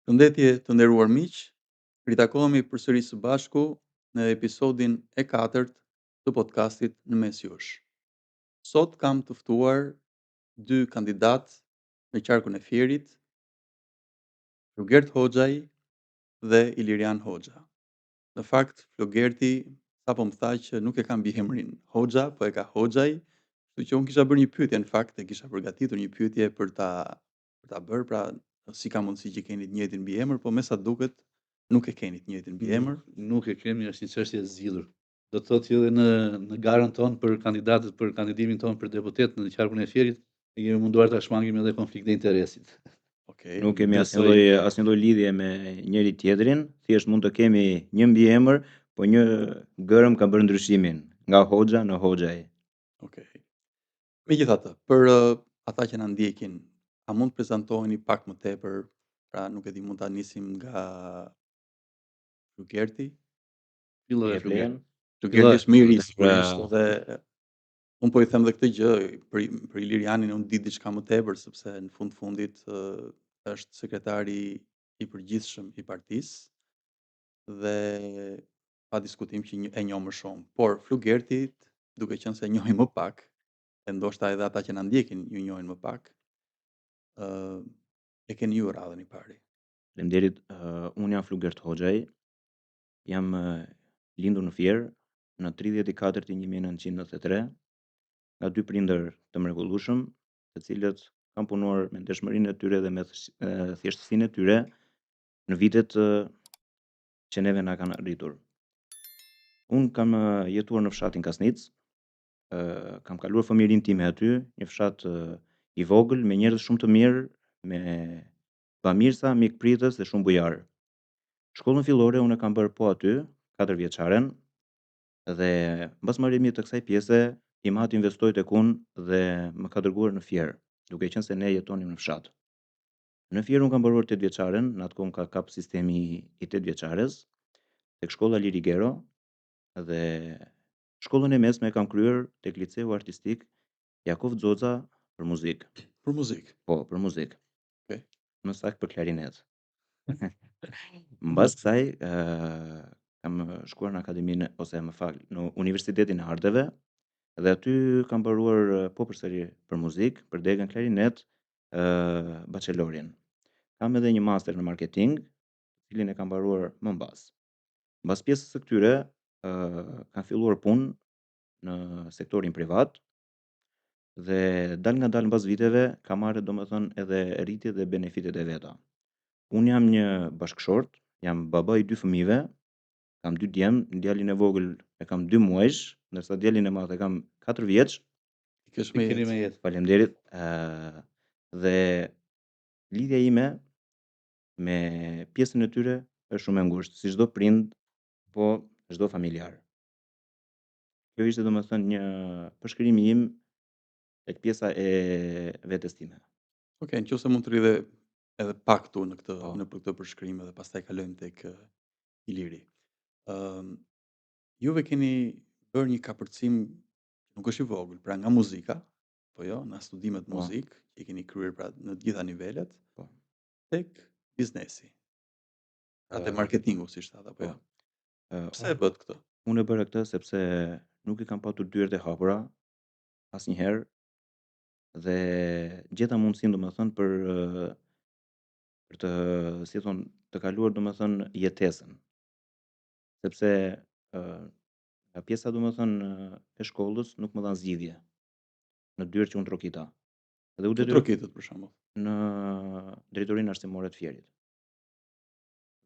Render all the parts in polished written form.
Përshëndetje të nderuar miq, ritakohemi përsëri së bashku në episodin e katërt të podcastit në mes jush. Sot kam të ftuar dy kandidatë në qarkun e Fierit, Flugert Hoxhaj dhe Ilirian Hoxha. Në fakt, Flugerti sapo më tha që nuk e ka mbiemrin Hoxha, po e ka Hoxhaj, kështu që unë kisha bërë një pyetje në fakt, e kisha përgatitur një pyetje për ta për ta bërë, pra si ka mundësi që keni të njëjtin mbiemër, po me sa duket nuk e keni të njëjtin mbiemër. Nuk, nuk e kemi, është një çështje e zgjidhur. Do të thotë që edhe në në garën tonë për kandidatët për kandidimin tonë për deputet në qarkun e Fierit, ne kemi munduar ta shmangim edhe konfliktin e interesit. Okej. Nuk kemi asnjë Besoj- lloj asnjë lloj lidhje me njëri tjetrin, thjesht mund të kemi një mbiemër, po një gërm ka bërë ndryshimin nga Hoxha në Hoxhaj. Okej. Megjithatë, për ata që na ndjekin, a mund të prezantoheni pak më tepër? Pra, nuk e di, mund ta nisim nga Flugerti. Fillove E Flugert. vlen. Flugerti është më i ri Pra- sigurisht dhe unë po i them edhe këtë gjë për për Ilirianin unë di diçka më tepër sepse në fund fundit ë, është sekretari i përgjithshëm i partisë dhe pa diskutim që një, e njoh më shumë. Por Flugertit, duke qenë se e njohim më pak, e ndoshta edhe ata që na ndjekin ju njohin më pak, ë e keni ju radhën i pari. Faleminderit. Uh, unë jam Flugert Hoxhaj. Jam uh, lindur në Fier në 30.4.1993 nga dy prindër të mrekullueshëm, të cilët kanë punuar me ndershmërinë e tyre dhe me thjeshtësinë e tyre në vitet që neve na kanë rritur. Unë kam jetuar në fshatin Kasnic, kam kaluar fëmijërinë time aty, një fshat i vogël me njerëz shumë të mirë, me bamirësa, mikpritës dhe shumë bujar. Shkollën fillore unë e kam bërë po aty, 4 vjeçaren, dhe mbas mbarimit të kësaj pjese, im atë investoi tek unë dhe më ka dërguar në Fier, duke qenë se ne jetonim në fshat. Në Fier unë kam mbaruar 8 vjeçaren, në atë kohë më ka kap sistemi i 8 vjeçares, tek shkolla Lirigero dhe shkollën e mesme e kam kryer tek liceu artistik Jakov Xoxa për muzikë. Për muzikë. Po, për muzikë. Okej. Më saktë për klarinet. Mbas kësaj, ë kam shkuar në akademinë ose më fal, në Universitetin e Arteve dhe aty kam mbaruar po përsëri për muzikë, për degën klarinet, ë bachelorin. Kam edhe një master në marketing, të cilin e kam mbaruar më mbas. Mbas pjesës së këtyre, ë kam filluar punë në sektorin privat dhe dal nga dal mbas viteve kam marrë domethënë edhe rritjet dhe benefitet e veta. Unë jam një bashkëshort, jam baba i dy fëmijëve, kam dy djem, djalin e vogël e kam 2 muajsh, ndërsa djalin e madh e kam 4 vjeç. I kesh I me keni jetë. me jetë. Faleminderit. Ë dhe lidhja ime me pjesën e tyre është shumë e ngushtë, si çdo prind, po çdo familjar. Kjo ishte domethënë një përshkrimi im tek pjesa e vetes time. Okej, nëse mund të rri edhe edhe pak këtu në këtë Po. në për këtë përshkrim edhe pastaj kalojmë tek Iliri. Ëm juve keni bërë një kapërcim nuk është i vogël, pra nga muzika, po jo, nga studimet Po. muzikë, që i keni kryer pra në të gjitha nivelet, Po. tek biznesi. Pra te Ë, marketingu, siç thatë, apo po. jo? Ë, Pse e bët këtë? Unë e bëra këtë sepse nuk i kam patur dyert e hapura asnjëherë dhe gjeta mundësinë domethënë për për të, si thon, të kaluar domethënë jetesën. Sepse ë nga pjesa domethënë e shkollës nuk më dhan zgjidhje në dyert që unë trokita. Dhe u Ku detyr trokitët për shembull? në drejtorinë arsimore të Fierit.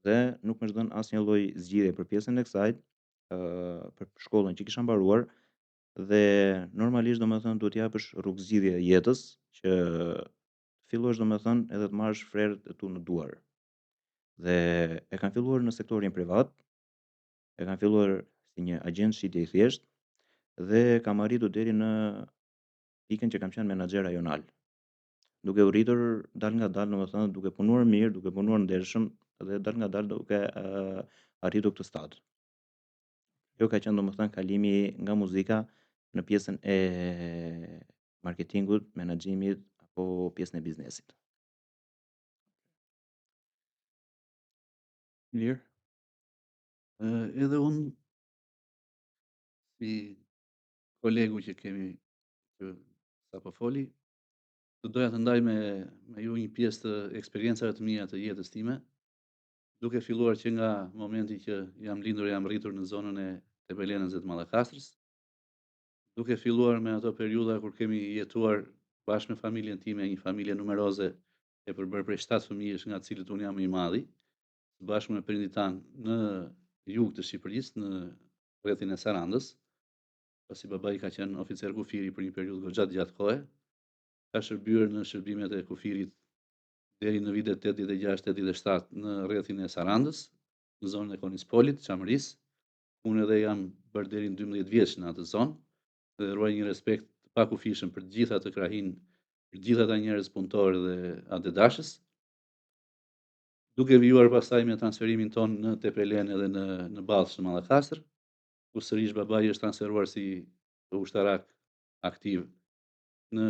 Dhe nuk më është dhënë asnjë lloj zgjidhje për pjesën e kësaj, ë për shkollën që kisha mbaruar dhe normalisht domethënë duhet japësh rrugë zgjidhje jetës që fillosh domethënë edhe të marrësh frerët e tu në duar. Dhe e kam filluar në sektorin privat, e kam filluar si një agent shitje i thjesht dhe kam arritur deri në pikën që kam qenë menaxher rajonal. Duke u rritur dal nga dal, domethënë duke punuar mirë, duke punuar ndershëm dhe dal nga dal duke uh, arritur këtë stad. Kjo ka qenë domethënë kalimi nga muzika në pjesën e marketingut, menaxhimit apo pjesën e biznesit. Ilir? Edhe unë si kolegu që kemi që sapo foli, do doja të ndaj me me ju një pjesë të eksperiencave të mia të jetës time, duke filluar që nga momenti që jam lindur e jam rritur në zonën e Tepelenës dhe të Mallakastrës, duke filluar me ato periudha kur kemi jetuar bashkë me familjen time, një familje numeroze e përbërë prej 7 fëmijësh, nga të cilët unë jam më i madhi, së bashku me prindit tanë në jug të Shqipërisë, në rrethin e Sarandës, pasi babai ka qenë oficer kufiri për një periudhë goxha të gjatë kohe, ka shërbyer në shërbimet e kufirit deri në vitet 86-87 në rrethin e Sarandës, në zonën e Konispolit, Çamërisë. Unë edhe jam bërë deri në 12 vjeç në atë zonë dhe ruaj një respekt të pakufishëm për të gjithë atë krahinë, për të gjithë ata njerëz punëtorë dhe atdhedashës. Duke vijuar pastaj me transferimin tonë në Tepelenë edhe në në Ballsh në Mallakastër, ku sërish babai është transferuar si ushtarak aktiv në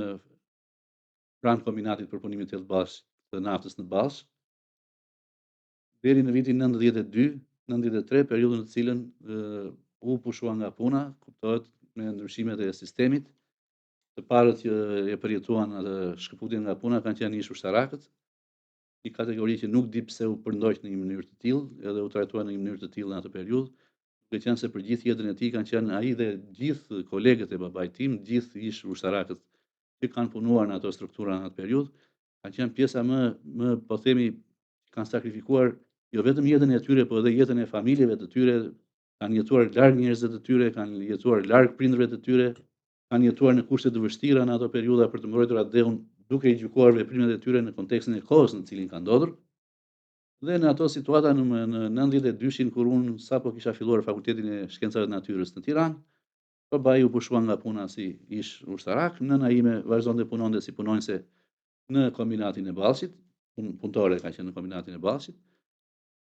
pranë kombinatit të përpunimit të Ballsh të naftës në Ballsh, deri në vitin 92, 93, periudhën në të cilën u pushua nga puna, kuptohet me ndryshimet e sistemit. Të parët që e përjetuan atë shkëputjen nga puna kanë qenë ish ushtarakët, një kategori që nuk di pse u përndoq në një mënyrë të tillë, edhe u trajtua në një mënyrë të tillë në atë periudhë, duke qenë se për gjithë jetën e tij kanë qenë ai dhe gjithë kolegët e babait tim, gjithë ish ushtarakët që kanë punuar në ato struktura në atë periudhë, kanë qenë pjesa më më po themi kanë sakrifikuar jo vetëm jetën e tyre, po edhe jetën e familjeve të tyre, kanë jetuar larg njerëzve të tyre, kanë jetuar larg prindërve të tyre, kanë jetuar në kushte të vështira në ato periudha për të mbrojtur atdheun, duke i gjykuar veprimet e tyre në kontekstin e kohës në të cilin kanë ndodhur. Dhe në ato situata në në 92-shin kur unë sapo kisha filluar fakultetin e shkencave të natyrës në Tiranë, babai u pushua nga puna si ish ushtarak, nëna ime vazhdonte punonte si punonjëse në kombinatin e Ballshit, punëtore ka qenë në kombinatin e Ballshit.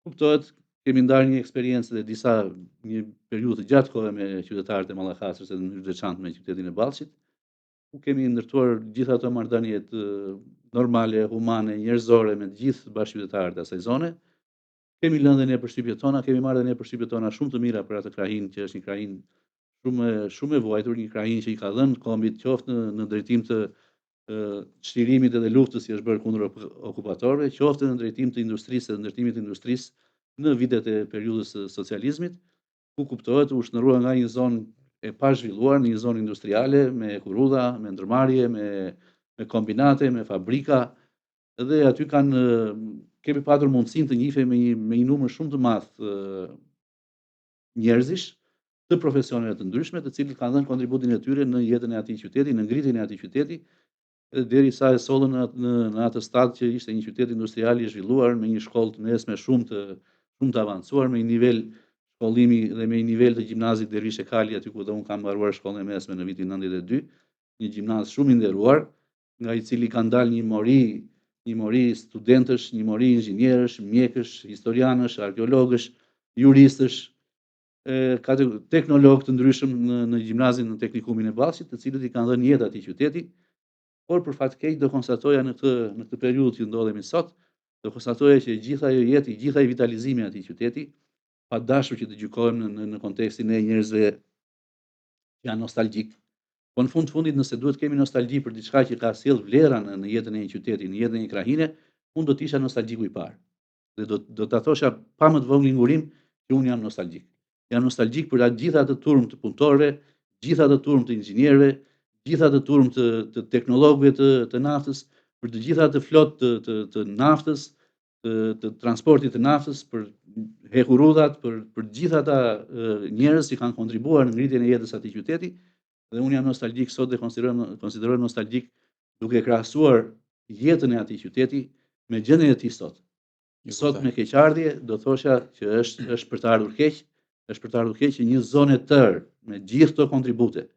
Kuptohet, kemi ndarë një eksperiencë dhe disa një periudhë të gjatë kohe me qytetarët e Mallakastrës dhe në mënyrë të veçantë me qytetin e Ballshit, ku kemi ndërtuar gjithë ato marrëdhëniet normale, humane, njerëzore me të gjithë bashkëqytetarët e asaj zone. Kemi lënë dhe ne përshtypjet tona, kemi marrë dhe ne përshtypjet tona shumë të mira për atë krahinë që është një krahinë shumë shumë e vuajtur, një krahinë që i ka dhënë kombit qoftë në në drejtim të çlirimit edhe luftës që është bërë kundër okupatorëve, qoftë në drejtim të industrisë dhe ndërtimit të industrisë në vitet e periudhës së socializmit, ku kuptohet u shndërrua nga një zonë e pazhvilluar në një zonë industriale me hekurudha, me ndërmarrje, me me kombinate, me fabrika dhe aty kanë kemi patur mundësinë të njihemi me një me një numër shumë të madh njerëzish të profesioneve të ndryshme, të cilët kanë dhënë kontributin e tyre në jetën e atij qyteti, në ngritjen e atij qyteti, edhe derisa e sollën në në në atë stad që ishte një qytet industrial i zhvilluar me një shkollë të mesme shumë të shumë të avancuar, me një nivel shkollimi dhe me një nivel të gjimnazit Dervishe Kali aty ku dhe unë kam mbaruar shkollën e mesme në vitin 92, një gjimnaz shumë i nderuar, nga i cili kanë dalë një mori një mori studentësh, një mori inxhinierësh, mjekësh, historianësh, arkeologësh, juristësh, e, teknologë të ndryshëm në në gjimnazin në teknikumin e Ballshit, të cilët i kanë dhënë jetë atij qyteti, por për fat keq do konstatoja në këtë në këtë periudhë që ndodhemi sot, do konstatoja që e gjitha ajo jetë, i gjitha ai vitalizimi i atij qyteti, pa dashur që të gjykohem në në, në kontekstin e njerëzve që janë nostalgjik. Po në fund të fundit nëse duhet të kemi nostalgji për diçka që ka sjellë vlera në në jetën e një qyteti, në jetën e një krahine, unë do të isha nostalgjiku i parë. Dhe do do ta thosha pa më të voglin ngurim që unë jam nostalgjik. Jam nostalgjik për atë gjithë atë turmë të punëtorëve, gjithë atë turmë të inxhinierëve, gjithë atë turmë të të teknologëve të të naftës, për të gjithë atë flotë të të të naftës, të të transportit të naftës, për hekurudhat, për për të gjithë ata njerëz që kanë kontribuar në ngritjen e jetës së atij qyteti dhe unë jam nostalgjik sot dhe konsiderohem konsiderohem nostalgjik duke krahasuar jetën e atij qyteti me gjendjen e tij sot. Sot me keqardhje do thosha që është është për të ardhur keq, është për të ardhur keq që një zonë e tërë me gjithë këto kontribute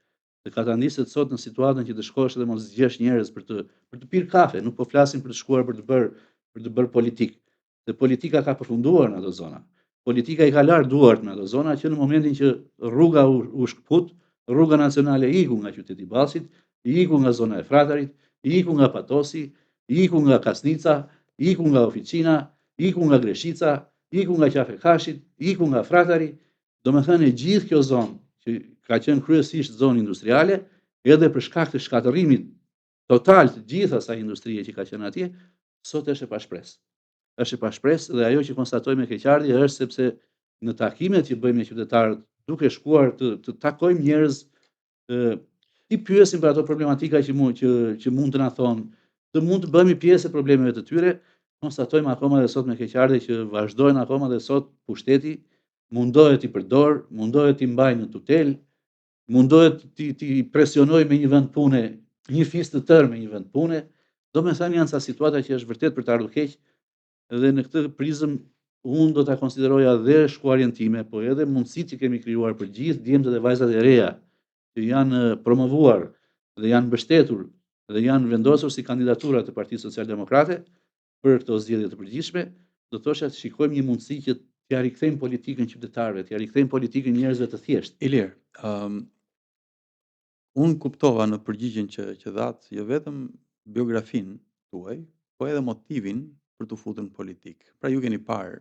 të katandiset sot në situatën që të shkosh dhe mos gjesh njerëz për të për të pirë kafe, nuk po flasim për të shkuar për të bërë për të bërë politikë. Se politika ka përfunduar në ato zona. Politika i ka larë duart në ato zona që në momentin që rruga u, u shkëput, rruga nacionale iku nga qyteti i Ballshit, iku nga zona e Fratarit, iku nga Patosi, iku nga Kasnica, iku nga Ofiçina, iku nga Greshica, iku nga Qafe Kashit, iku nga Fratari, domethënë e gjithë kjo zonë që ka qenë kryesisht zonë industriale, edhe për shkak të shkatërrimit total të gjithë asaj industrie që ka qenë atje, sot është e pashpresë. Është e pashpresë dhe ajo që konstatoj me keqardhje është sepse në takimet që bëjmë me qytetarët, duke shkuar të, të takojmë njerëz, ë t'i pyesim për ato problematika që mund që që mund të na thonë, të mund të bëhemi pjesë e problemeve të tyre, konstatojmë akoma dhe sot me keqardhje që vazhdojnë akoma dhe sot pushteti mundohet t'i përdor, mundohet t'i mbajë në tutel, mundohet t'i t'i presionojë me një vend pune, një fis të tërë me një vend pune. Domethënë janë ca situata që është vërtet për të ardhur keq dhe në këtë prizëm unë do ta konsideroja dhe shkuarjen time, po edhe mundësitë që kemi krijuar për gjithë djemtë dhe vajzat e reja që janë promovuar dhe janë mbështetur dhe janë vendosur si kandidatura të Partisë Socialdemokrate për këto zgjedhje të përgjithshme, do të thosha të shikojmë një mundësi që t'ia rikthejmë politikën qytetarëve, t'ia rikthejmë politikën njerëzve të thjeshtë. Ilir, ëm um, unë kuptova në përgjigjen që që dhatë jo vetëm biografinë tuaj, po edhe motivin për t'u futur në politikë. Pra ju keni parë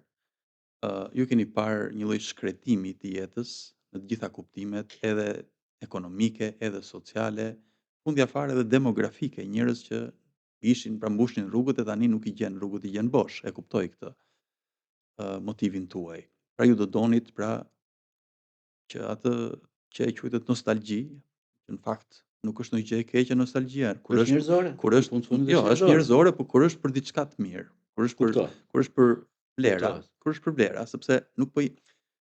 uh, ju keni parë një lloj shkretimi të jetës në të gjitha kuptimet, edhe ekonomike, edhe sociale, fundja fare edhe demografike, njerëz që ishin pra mbushnin rrugët e tani nuk i gjen rrugët, i gjen bosh. E kuptoj këtë uh, motivin tuaj. Pra ju do donit pra që atë që e quajtët nostalgji, që në fakt nuk është ndonjë gjë e keqe nostalgjia, kur është njerëzore, kur është fund fundit jo, është njerëzore, por kur është për diçka të mirë, kur është për kur është për vlera, kur është për vlera, sepse nuk po i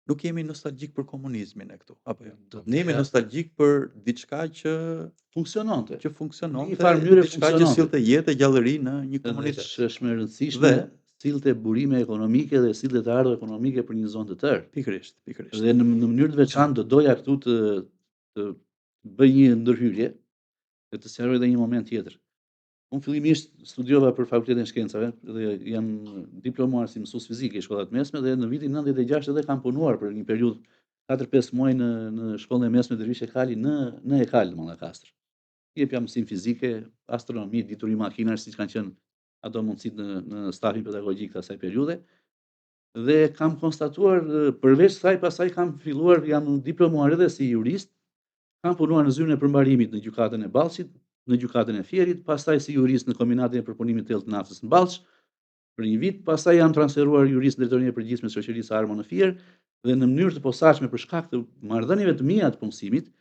nuk jemi nostalgjik për komunizmin e këtu, apo jo. Ne jemi nostalgjik për diçka që funksiononte, që funksiononte, në një farë mënyre diçka që sillte jetë e gjallëri në një komunitet. Dhe është më e rëndësishme dhe sillte burime ekonomike dhe sillte të ardhura ekonomike për një zonë të tërë. Pikërisht, pikërisht. Dhe në, në mënyrë të veçantë do doja këtu të të bëj një ndërhyrje dhe të sqaroj edhe një moment tjetër. Unë fillimisht studiova për Fakultetin e Shkencave dhe jam diplomuar si mësues fizike i shkollave të mesme dhe në vitin 96 edhe kam punuar për një periudhë 4-5 muaj në në shkollën e mesme Dervish Ekali në në Ekal, në Mallakastër. Jepja mësim fizike, astronomi, dituri makinash, siç kanë qenë ato mundësitë në në stafin pedagogjik të asaj periudhe. Dhe kam konstatuar përveç kësaj pastaj kam filluar jam diplomuar edhe si jurist. Kam punuar në zyrën e përmbarimit në gjykatën e Ballshit, në gjykatën e Fierit, pastaj si jurist në kombinatin e përpunimit të thellë të naftës në Ballsh për një vit, pastaj jam transferuar jurist në drejtorinë e përgjithshme të shoqërisë Armo në Fier dhe në mënyrë të posaçme për shkak të marrëdhënieve të mia të punësimit,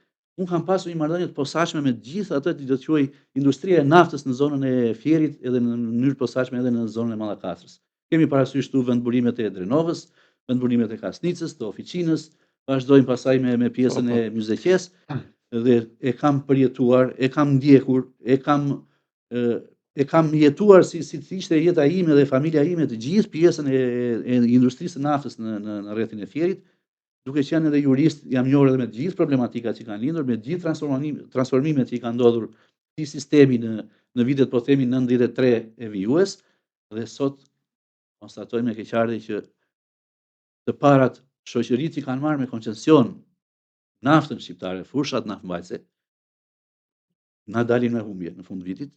unë kam pasur një marrëdhënie të posaçme me të gjithë atë që do të quaj industria e naftës në zonën e Fierit edhe në mënyrë të posaçme edhe në zonën e Mallakastrës. Kemi parasysh këtu vendburimet e Drenovës, vendburimet e Kasnicës, të Ofiçinës, vazhdojmë pastaj me me pjesën po, po. e Myzeqes dhe e kam përjetuar, e kam ndjekur, e kam e, e kam jetuar si si të ishte jeta ime dhe familja ime të gjithë pjesën e, e industrisë së naftës në në në rrethin e Fierit, duke qenë edhe jurist, jam njohur edhe me të gjithë problematikat që kanë lindur, me të gjithë transformimet që i kanë ndodhur këtij sistemi në në vitet po themi 93 e vijues dhe sot konstatoj me keqardhje që të parat shoqëritë që kanë marrë me koncesion naftën shqiptare, fushat naftëmbajtëse, na dalin me humbje në fund vitit.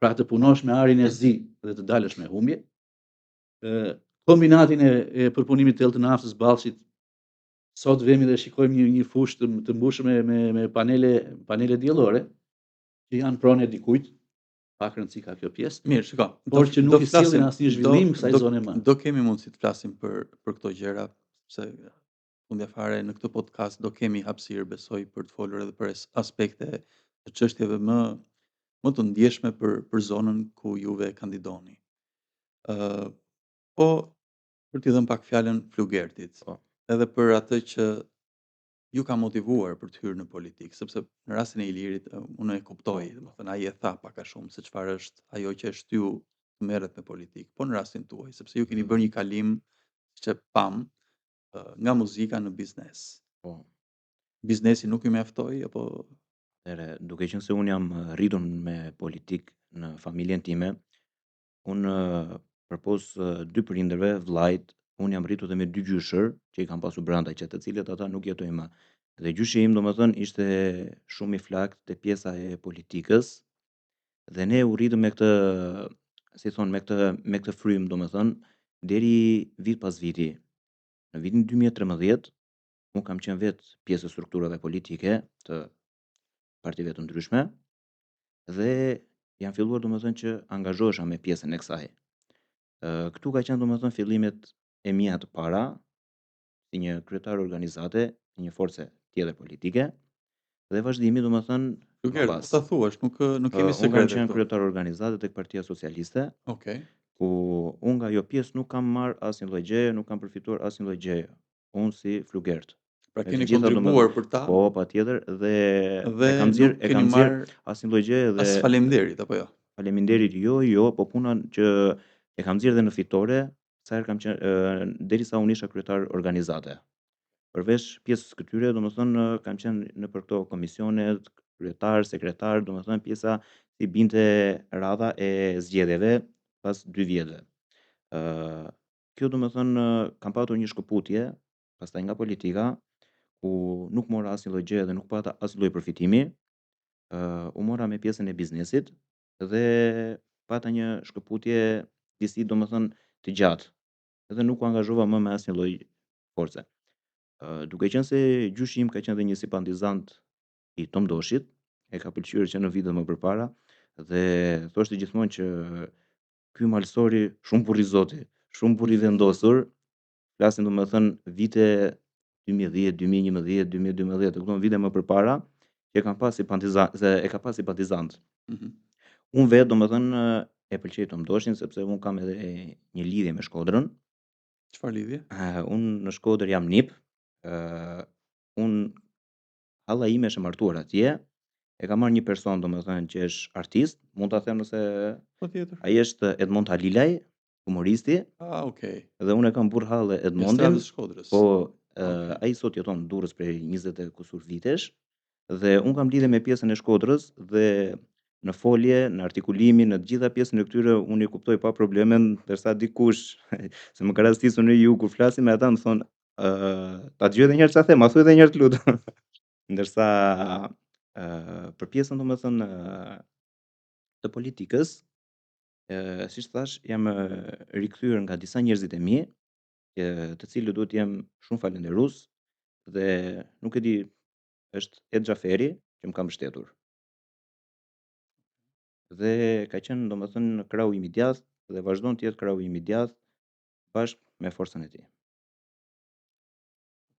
Pra të punosh me arin e zi dhe të dalësh me humbje. Ë kombinatin e, e përpunimit të thellë të naftës Ballshit sot vemi dhe shikojmë një një fushë të, të mbushur me me me panele panele diellore që janë pronë e dikujt, pak rëndësi ka kjo pjesë. Mirë, shiko, por që nuk i sjellin asnjë zhvillim kësaj zone më. Do kemi mundësi të flasim për për këto gjëra, sepse fundja fare në këtë podcast do kemi hapësirë besoj për të folur edhe për aspekte të çështjeve më më të ndjeshme për për zonën ku juve kandidoni. Ë uh, po për t'i dhënë pak fjalën Flugertit, po. edhe për atë që ju ka motivuar për të hyrë në politikë, sepse në rastin e Ilirit unë e kuptoj, domethënë ai e tha pak a shumë se çfarë është ajo që e shtyu të merret me politikë. Po në rastin tuaj, sepse ju keni mm. bërë një kalim siç e pamë nga muzika në biznes. Po. Biznesi nuk ju mjaftoi apo Atëherë, duke qenë se unë jam rritur me politikë në familjen time, unë përpos dy prindërve, vllait, unë jam rritur dhe me dy gjyshër që i kam pasur brenda, që të cilët ata nuk jetojnë më. Dhe gjyshi im, domethënë, ishte shumë i flaktë te pjesa e politikës dhe ne u rritëm me këtë, si thonë, me këtë me këtë frymë, domethënë, Deri vit pas viti, në vitin 2013, unë kam qenë vetë pjesë e strukturave politike të partive të ndryshme dhe jam filluar domethënë që angazhohesha me pjesën e kësaj. Këtu ka qenë domethënë fillimet e mia të para si një kryetar organizate, një force tjetër politike dhe vazhdimi domethënë Më pas. Po ta thuash, nuk nuk kemi sekrete. Unë kam qenë kryetar organizate tek Partia Socialiste. Okej. Okay. Ku unë nga ajo pjesë nuk kam marr asnjë lloj gjëje, nuk kam përfituar asnjë lloj gjëje. Unë si Flugert. Pra keni kontribuar për ta? Po, patjetër dhe, dhe e kam nxjerr, e kam nxjerr asnjë lloj gjëje dhe as faleminderit apo jo? Faleminderit jo, jo, po puna që e kam nxjerr dhe në fitore, sa herë kam qenë derisa unë isha kryetar organizate. Përveç pjesës këtyre, domethënë kam qenë nëpër këto komisione, kryetar, sekretar, domethënë pjesa si binte radha e zgjedhjeve pas dy vjetëve. Ë kjo domethënë kam patur një shkëputje pastaj nga politika, ku nuk mora asnjë lloj gjëje dhe nuk pata asnjë lloj përfitimi. Ë u mora me pjesën e biznesit dhe pata një shkëputje disi domethënë të gjatë dhe nuk u angazhova më me asnjë lloj force. Duke qenë se gjyshi im ka qenë dhe një simpatizant i Tom Doshit, e ka pëlqyer që në vitet më përpara dhe thoshte gjithmonë që ky malsori shumë burrë i zoti, shumë burrë i vendosur, flasim domethënë vite 2010, 2011, 2012, e kupton vite më përpara, që e kam pas simpatizant, se e ka pas simpatizant. Mm -hmm. Unë vetë domethënë e pëlqej Tom Doshin sepse unë kam edhe një lidhje me Shkodrën. Çfarë lidhje? Uh, unë në Shkodër jam nip. Uh, unë halla ime është e martuar atje. E ka marrë një person, domethënë që është artist, mund ta them nëse Patjetër. Ai është Edmond Halilaj, humoristi. Ah, okay. Dhe unë e kam burrë halle Edmondin. Estradës Shkodrës. Po, okay. ai sot jeton në Durrës prej 20 e kusur vitesh. Dhe unë kam lidhje me pjesën e Shkodrës dhe në folje, në artikulimin, në të gjitha pjesën e këtyre unë i kuptoj pa probleme, ndërsa dikush se më ka rastisur në jug kur flasim me ata më thonë, ë ta dëgjoj edhe një herë çfarë the, ma thuaj edhe një herë të lutem. Ndërsa ë për pjesën domethënë të politikës, ë siç thash, jam rikthyer nga disa njerëzit e mi, të cilët duhet të jem shumë falënderues dhe nuk e di është Ed Xhaferi që më ka mbështetur. Dhe ka qenë domethënë krahu im i djathtë dhe vazhdon të jetë krahu im i djathtë bashkë me forcën e tij.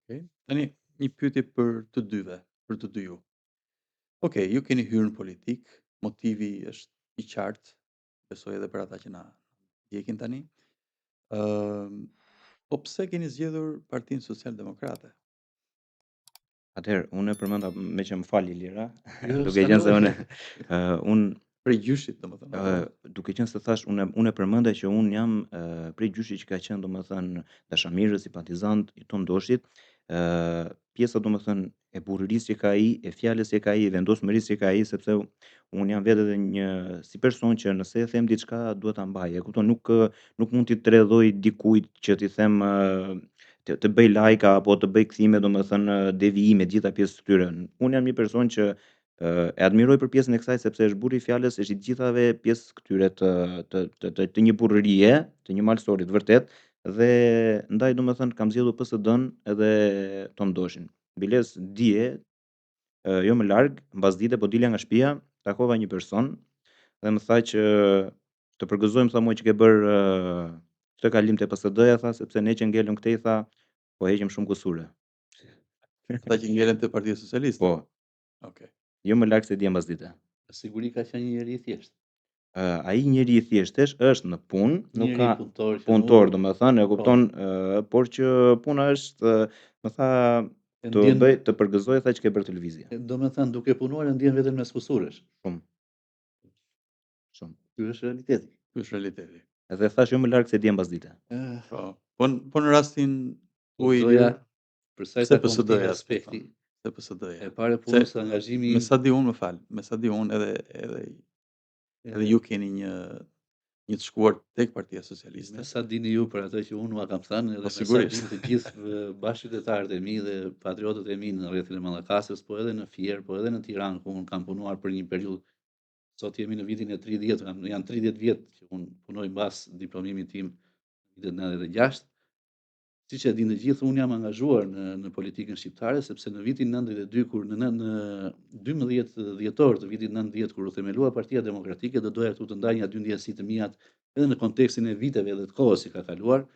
Okej. Tani një pyetje për të dyve, për të dy ju. Okej, ju keni hyrë në politikë, motivi është i qartë, besoj edhe për ata që na ndjekin tani. Ëm, po pse keni zgjedhur Partinë Social Demokrate? Atëherë, unë e përmenda me që më fal Ilira, jo, duke qenë se unë uh, unë prej gjyshit, domethënë. Uh, duke qenë se thash unë unë e përmenda që unë jam uh, prej gjyshit që ka qenë domethënë dashamirës, simpatizant i Tom Doshit, ë uh, pjesa domethënë e burrërisë që ka ai, e fjalës që ka ai, e vendosmërisë që ka ai, sepse unë jam vetë edhe një si person që nëse e them diçka duhet ta mbaj. E kupton, nuk nuk mund t'i dredhoj dikujt që t'i them të, të bëj lajka apo të bëj kthime, domethënë devijime të gjitha pjesës të këtyre. Unë jam një person që e admiroj për pjesën e kësaj sepse është burri i fjalës, është i të gjithave pjesës këtyre të të të të, të një burrërie, të një malsori të vërtet dhe ndaj domethënë kam zgjedhur PSD-n edhe Tom Doshin. Biles dje, jo më larg, mbasdite po dilja nga shtëpia, takova një person dhe më tha që të përgëzojmë tha mua që ke bërë këtë kalim te PSD-ja tha sepse ne që ngelëm këtej tha po heqim shumë kusure. Ata që ngelën te Partia Socialiste. Po. Okej. Jo më larg se dje mbasdite. Me siguri ka qenë një njeri i thjeshtë. Uh, ai njeri i thjeshtë është, është në punë, nuk ka punëtor, që punëtor, domethënë, e po. kupton, uh, por që puna është, më tha, të ndjen... bëj, të përgëzoj tha që ke bërë këtë lëvizje. Domethënë, duke punuar e ndjen veten mes kusuresh. Shumë. Shumë. Ky është realiteti. Ky është realiteti. Edhe thash jo më larg se dje mbasdite. Eh. Po, po, po në rastin tuaj Doja, për sa i takon këtij aspekti, pse PSD-ja. E para punës angazhimi Me sa di unë, më fal, me sa di unë edhe edhe edhe ju keni një një të shkuar tek Partia Socialiste. Me sa dini ju për atë që unë ua kam thënë edhe po, me sa dinë të gjithë bashkëqytetarët e mi dhe patriotët e mi në rrethin e Mallakastrës, po edhe në Fier, po edhe në Tiranë ku unë kam punuar për një periudhë. Sot jemi në vitin e 30, janë 30 vjet që unë punoj mbas diplomimit tim. vitit 96. Siç e dinë të gjithë, unë jam angazhuar në në politikën shqiptare sepse në vitin 92 kur në në 12 dhjetor të vitit 90 kur u themelua Partia Demokratike, do doja këtu të ndaj nja dy ndjesi të miat edhe në kontekstin e viteve dhe të kohës që ka kaluar,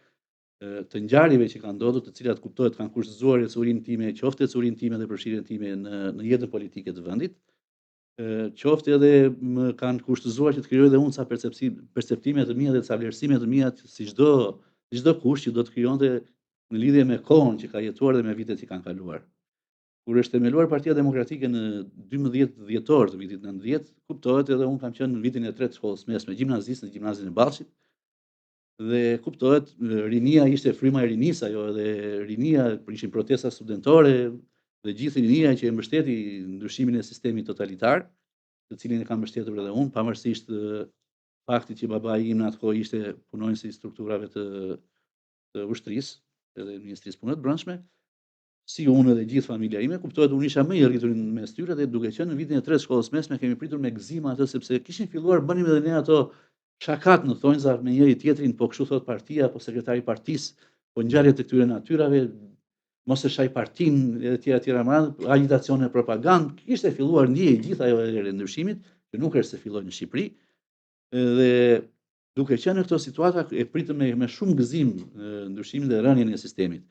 të ngjarjeve që kanë ndodhur, të cilat kuptohet kanë kushtëzuar ecurinë time, qoftë ecurinë time dhe përfshirjen time në në jetën politike të vendit, qoftë edhe më kanë kushtëzuar që të krijoj dhe unë ca percepsi, perceptime të mia dhe ca vlerësime të mia si çdo si çdo kush që do të krijonte në lidhje me kohën që ka jetuar dhe me vitet që kanë kaluar. Kur është themeluar Partia Demokratike në 12 dhjetor të vitit 90, kuptohet edhe unë kam qenë në vitin e tretë të shkollës mesme gjimnazist në gjimnazin e Ballshit. Dhe kuptohet rinia ishte fryma e rinisë ajo edhe rinia ishin protesta studentore dhe gjithë rinia që e mbështeti ndryshimin e sistemit totalitar, të cilin e kam mbështetur edhe unë, pavarësisht faktit që babai im në atë kohë ishte punonjës i strukturave të të ushtrisë edhe Ministrisë së Punëve të Brendshme, si unë edhe gjithë familja ime, kuptohet unë isha më i rritur në mes tyre dhe duke qenë në vitin e tretë shkollës mesme kemi pritur me gëzim atë sepse kishin filluar bënim edhe ne ato shakat në thonjza me njëri tjetrin, po kështu thot partia, po sekretari i partisë, po ngjarje të këtyre natyrave, mos e shaj partinë e tjera tjera më radhë, agjitacione propagandë, kishte filluar ndjej gjithë ajo erë e ndryshimit, që nuk është se filloi në Shqipëri, dhe duke qenë në këto situata e pritëm me, me shumë gëzim ndryshimin dhe rënien e sistemit.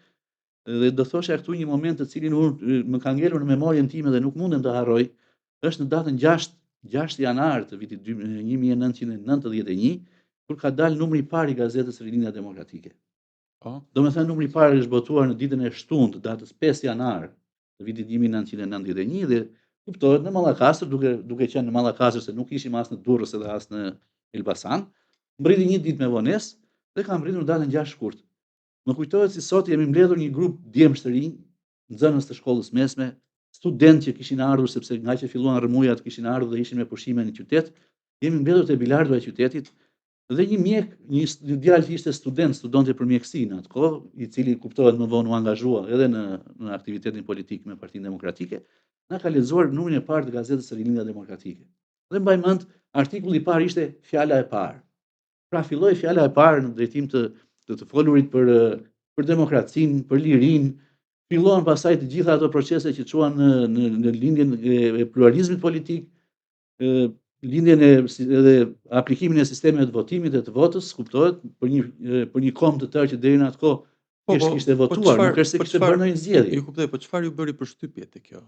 Dhe do thosha këtu një moment të cilin unë më ka ngelur në memorien time dhe nuk mundem ta harroj, është në datën 6 6 janar të vitit 1991, kur ka dalë numri i parë i gazetës Rilindja Demokratike. Po. Domethënë numri i parë është botuar në ditën e shtunë të datës 5 janar të vitit 1991 dhe kuptohet në Mallakastër duke duke qenë në Mallakastër se nuk ishim as në Durrës edhe as në Elbasan, mbërriti një ditë me vonesë dhe ka mbërritur në datën 6 shkurt. Më kujtohet si sot jemi mbledhur një grup djemsh të rinj, nxënës të shkollës mesme, studentë që kishin ardhur sepse nga që filluan rrëmujat kishin ardhur dhe ishin me pushime në qytet. Jemi mbledhur te bilardoja e qytetit dhe një mjek, një, një djalë që ishte student, studonte për mjekësi në atë kohë, i cili kuptohet më vonë u angazhua edhe në në aktivitetin politik me Partinë Demokratike, na ka lexuar numrin e parë të gazetës Rilindja Demokratike. Dhe mbaj mend, artikulli i parë ishte fjala e parë. Pra filloi fjala e parë në drejtim të të, të folurit për për demokracinë, për lirinë, filluan pastaj të gjitha ato procese që çuan në në në lindjen e, e pluralizmit politik, e, lindjen e edhe aplikimin e sistemeve të votimit dhe të votës, kuptohet, për një për një komb të tërë që deri në atë kohë po, po, kishte po votuar, po nuk është se po kishte bërë ndonjë zgjedhje. Ju kuptoj, po çfarë ju bëri përshtypje te kjo?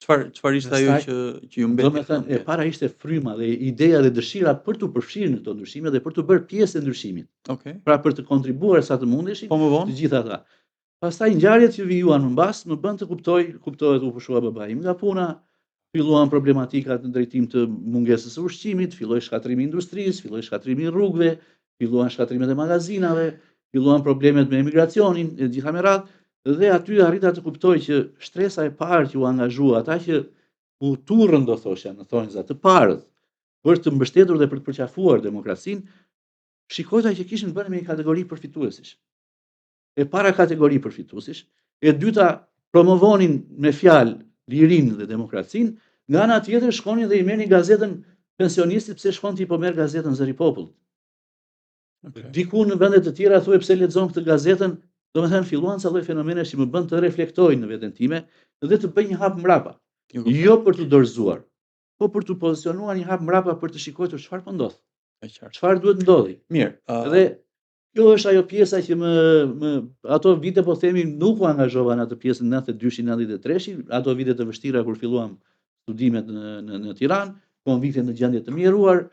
Çfarë çfarë ishte ajo që që ju mbeti? Domethënë, e para ishte fryma dhe ideja dhe dëshira për t'u përfshirë në këto ndryshime dhe për t'u bërë pjesë e ndryshimit. Okej. Okay. Pra për të kontribuar sa të mundeshin po më vonë? të gjitha ata. Pastaj ngjarjet që vijuan më mbas më bënë të kuptoj, kuptohet u pushua babai im nga puna, filluan problematikat në drejtim të mungesës së ushqimit, filloi shkatërrimi i industrisë, filloi shkatërrimi i rrugëve, filluan shkatërrimet e magazinave, filluan problemet me emigracionin e gjitha me radhë, dhe aty arrita të kuptoj që shtresa e parë që u angazhua, ata që u turrën do thosha në thonjza të parët për të mbështetur dhe për të përqafuar demokracinë, shikojta që kishin të bënin me një kategori përfituesish. E para kategori përfituesish, e dyta promovonin me fjalë lirinë dhe demokracinë, nga ana tjetër shkonin dhe i merrnin gazetën pensionistit pse shkon ti po merr gazetën Zëri i Popullit. Okay. Diku në vende të tjera thuaj pse lexon këtë gazetën, domethënë filluan ca lloj fenomenesh që më bën të reflektoj në veten time dhe të bëj një hap mbrapa. Jo për t'u dorëzuar, po për t'u pozicionuar një hap mbrapa për të shikuar çfarë po ndodh. Çfarë duhet ndodhi? Mirë. Uh... Dhe kjo është ajo pjesa që më më ato vite po themi nuk u angazhova në atë pjesën 92-shin, 93-shin, ato vite të vështira kur filluam studimet në në në Tiranë, konviktet në gjendje të mjeruar,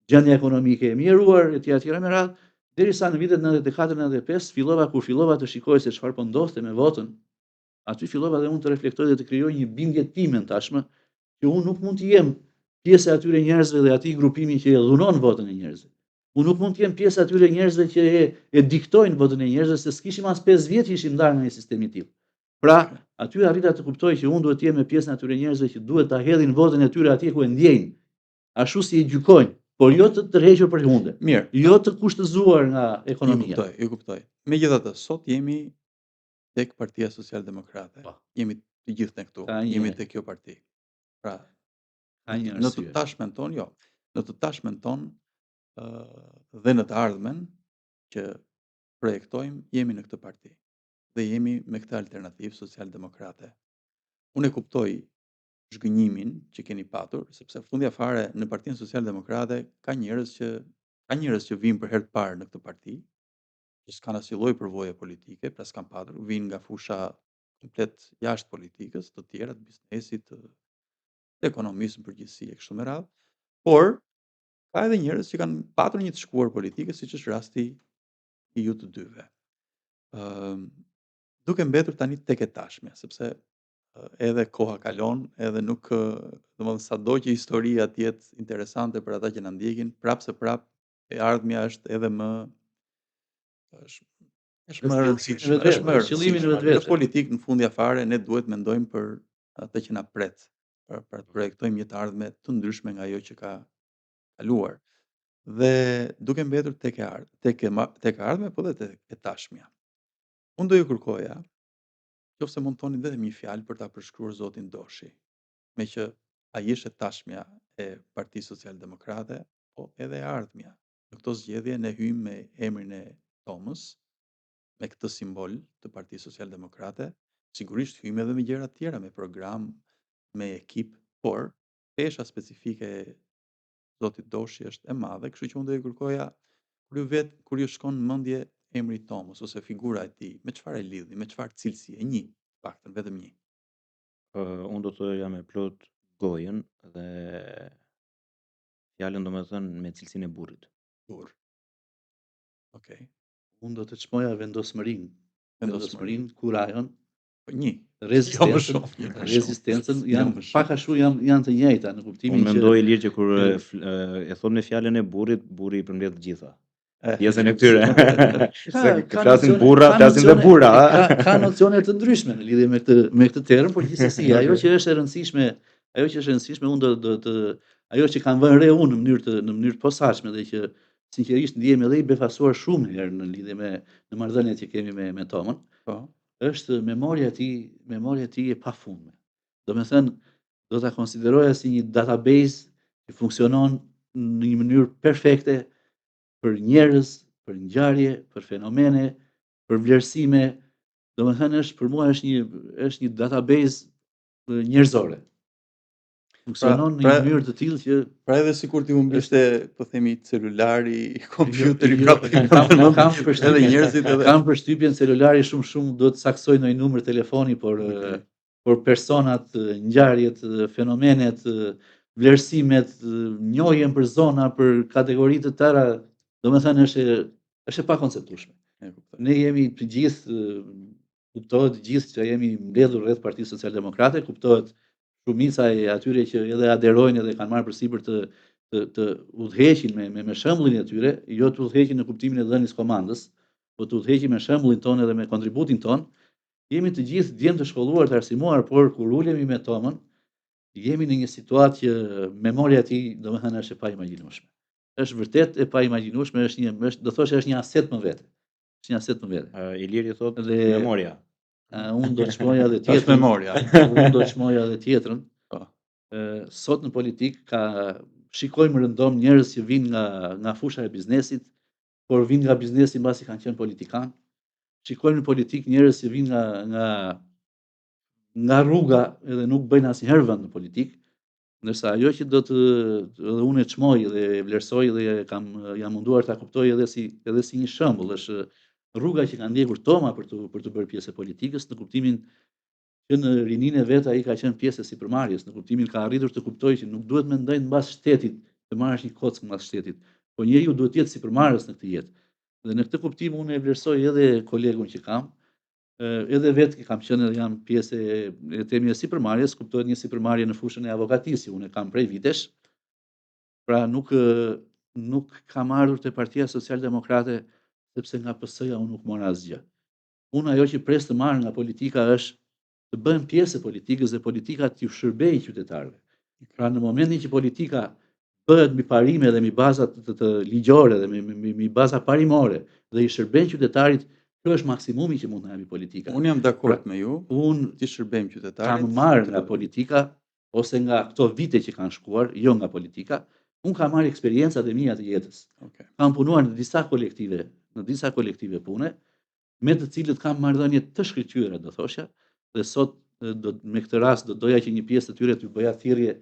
gjendja ekonomike e mjeruar etj etj me radhë, derisa në vitet 94-95 fillova kur fillova të shikoj se çfarë po ndodhte me votën, aty fillova dhe unë të reflektoj dhe të krijoj një bindje timen tashmë që unë nuk mund të jem pjesë e atyre njerëzve dhe atij grupimi që e dhunon votën e njerëzve. Unë nuk mund të jem pjesë e atyre njerëzve që e, e diktojnë votën e njerëzve se s'kishim as 5 vjet që ishim ndarë nga një sistem i tillë. Pra, aty arrita të kuptoj që unë duhet të jem me pjesën e atyre njerëzve që duhet ta hedhin votën e tyre atje ku e ndjejnë, ashtu si e gjykojnë, por jo të tërhequr për hunde. Mirë. Jo të kushtëzuar nga ekonomia. Ju kuptoj, ju kuptoj. Megjithatë, sot jemi tek Partia Socialdemokrate. Po. Jemi të gjithë ne këtu. Jemi tek kjo parti. Pra, ka një arsye. Në të tashmen tonë, jo. Në të tashmen tonë ë dhe në të ardhmen që projektojmë, jemi në këtë parti dhe jemi me këtë alternativë socialdemokrate. Unë e kuptoj zhgënjimin që keni patur, sepse fundja fare në Partinë Socialdemokrate ka njerëz që ka njerëz që vijnë për herë të parë në këtë parti, që s'kanë asnjë lloj përvoje politike, pra s'kanë patur, vijnë nga fusha komplet jashtë politikës, të tjera, të biznesit, të, të ekonomisë në përgjithësi e kështu me radhë. Por ka edhe njerëz që kanë patur një të shkuar politike, siç është rasti i ju të dyve. Ëm duke mbetur tani tek e tashmja, sepse edhe koha kalon, edhe nuk, domethënë sado që historia të jetë interesante për ata që na ndjekin, prapë se prapë e ardhmja është edhe më është është më e rëndësishme, është më e rëndësishme. Në politikë në fundja fare ne duhet mendojmë për atë që na pret, për, për të projektojmë një të ardhme të ndryshme nga ajo që ka kaluar. Dhe duke mbetur tek e ardhme, tek e tek e ardhmja, po edhe tek e tashmja. Unë do ju kërkoja, qoftë se mund të thoni vetëm një fjalë për ta përshkruar zotin Doshi, meqë ai është e tashmja e Partisë Socialdemokrate, po edhe e ardhmja. Në këto zgjedhje ne hyjmë me emrin e Tomës, me këtë simbol të Partisë Socialdemokrate, sigurisht hyjmë edhe me gjëra të tjera, me program, me ekip, por pesha specifike e zotit Doshi është e madhe, kështu që unë do ju kërkoja kur ju vet kur ju shkon në mendje emri i Tomës ose figura e tij, me çfarë e lidhni, me çfarë cilësie, një, të paktën vetëm një. Uh, unë do të thoja me plot gojën dhe fjalën domethënë me cilësinë e burrit. Burr. Okej. Okay. Unë do të çmoja vendosmërinë, vendosmërinë, kurajon, Po një. Rezistencën, jo më shumë, jo më rezistencën jo janë pak a shumë janë janë të njëjta në kuptimin që Unë mendoj Ilir që kur e, e thonë me fjalën e burrit, burri i përmbledh të gjitha. Pjesën e këtyre. Se flasin burra, flasin dhe burra. Ka, ka nocione të ndryshme në lidhje me këtë me këtë term, por gjithsesi ajo që është e rëndësishme, ajo që është e rëndësishme unë do do të ajo që kam vënë re unë në mënyrë të në mënyrë të posaçme dhe që sinqerisht ndihem edhe i befasuar shumë herë në lidhje me në marrëdhëniet që kemi me me Tomën. Po. Është memoria e tij, memoria e tij e pafundme. Domethënë do ta konsideroja si një database që funksionon në një mënyrë perfekte për njerëz, për ngjarje, për fenomene, për vlerësime. Domethënë është për mua është një është një database njerëzore. Funksionon pra, në një mënyrë të tillë që pra edhe sikur t'i humbiste, po themi celulari, kompjuteri, jo, prapë jo, kam kam përshtypjen edhe njerëzit edhe kam përshtypjen celulari shumë shumë do të saksoj ndonjë numër telefoni, por okay. por personat, ngjarjet, fenomenet, vlerësimet, njohjen për zona, për kategori të tëra, domethënë është është e pakonceptueshme. Ne jemi të gjithë kuptohet të gjithë që jemi mbledhur rreth Partisë Socialdemokrate, kuptohet shumica e atyre që edhe aderojnë edhe kanë marrë përsipër të të, të udhëheqin me, me me shembullin e tyre, jo të udhëheqin në kuptimin e dhënies komandës, po të udhëheqin me shembullin tonë edhe me kontributin tonë, Jemi të gjithë djem të shkolluar, të arsimuar, por kur ulemi me Tomën, jemi në një situatë që memoria e tij, domethënë është e paimagjinueshme. Është vërtet e paimagjinueshme, është një, është do thosha është një aset më vete. Është një aset më vete. Uh, Iliri thotë dhe memoria. Uh, unë do të çmoja edhe tjetrën. Është memoria. unë do të çmoja edhe tjetrën. Po. Uh, sot në politikë ka shikojmë rëndom njerëz që vijnë nga nga fusha e biznesit, por vijnë nga biznesi mbasi kanë qenë politikanë. Shikojmë në politikë njerëz që vijnë nga nga nga rruga edhe nuk bëjnë asnjëherë vend në politikë, ndërsa ajo që do të edhe unë e çmoj dhe e vlerësoj dhe e kam jam munduar ta kuptoj edhe si edhe si një shembull është rruga që ka ndjekur Toma për të për të bërë pjesë e politikës në kuptimin që në rininë e vet ai ka qenë pjesë e sipërmarrjes, në kuptimin ka arritur të kuptojë që nuk duhet mendojë mbas shtetit, të marrësh një kockë mbas shtetit, po njeriu duhet të jetë sipërmarrës në këtë jetë. Dhe në këtë kuptim unë e vlerësoj edhe kolegun që kam, edhe vetë kam qenë edhe jam pjesë e e themi e sipërmarrjes, kuptohet një sipërmarrje në fushën e avokatisë, unë e kam prej vitesh. Pra nuk nuk kam ardhur te Partia Socialdemokrate sepse nga PS-ja unë nuk mora asgjë. Unë ajo që pres të marr nga politika është të bëhem pjesë e politikës dhe politika t'ju shërbejë qytetarëve. Pra në momentin që politika bëhet mbi parime dhe mbi baza të, të, të ligjore dhe mbi, mbi, mbi baza parimore dhe i shërben qytetarit, kjo është maksimumi që mund të japi politika. Unë jam dakord pra, me ju. Unë t'i shërbejmë qytetarit. Kam marrë nga politika ose nga këto vite që kanë shkuar, jo nga politika, unë kam marrë eksperiencat e mia të jetës. Okay. Kam punuar në disa kolektive. në disa kolektive pune, me të cilët kam marrëdhënie të shkëlqyera, do thoshja, dhe sot do me këtë rast do doja që një pjesë të tyre t'ju bëja thirrje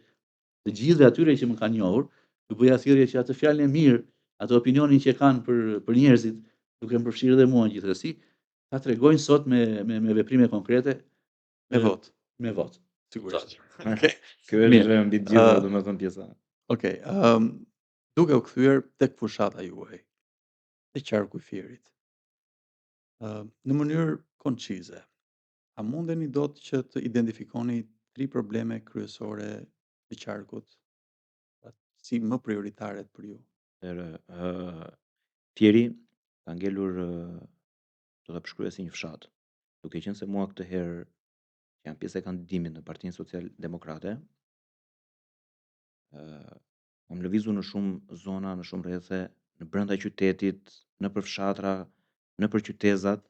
të gjithëve atyre që më kanë njohur, t'ju bëja thirrje që atë fjalën e mirë, atë opinionin që kanë për për njerëzit, duke më përfshirë edhe mua gjithsesi, ta tregojnë sot me me me veprime konkrete me votë. Me votë. Sigurisht. Okej. Kjo është mbi të gjitha, domethënë pjesa. Okej, ëm duke u kthyer tek fushata juaj, te qarku i Fierit. Ë në mënyrë koncize, a mundeni dot që të identifikoni tri probleme kryesore të qarkut si më prioritaret për ju? Atëherë, ë Fieri ka ngelur do ta përshkruaja si një fshat. Duke qenë se mua këtë herë jam pjesë e kandidimit në Partinë Social Demokrate, ë kam lëvizur në shumë zona, në shumë rrethe, në brenda qytetit, nëpër fshatra, nëpër qytezat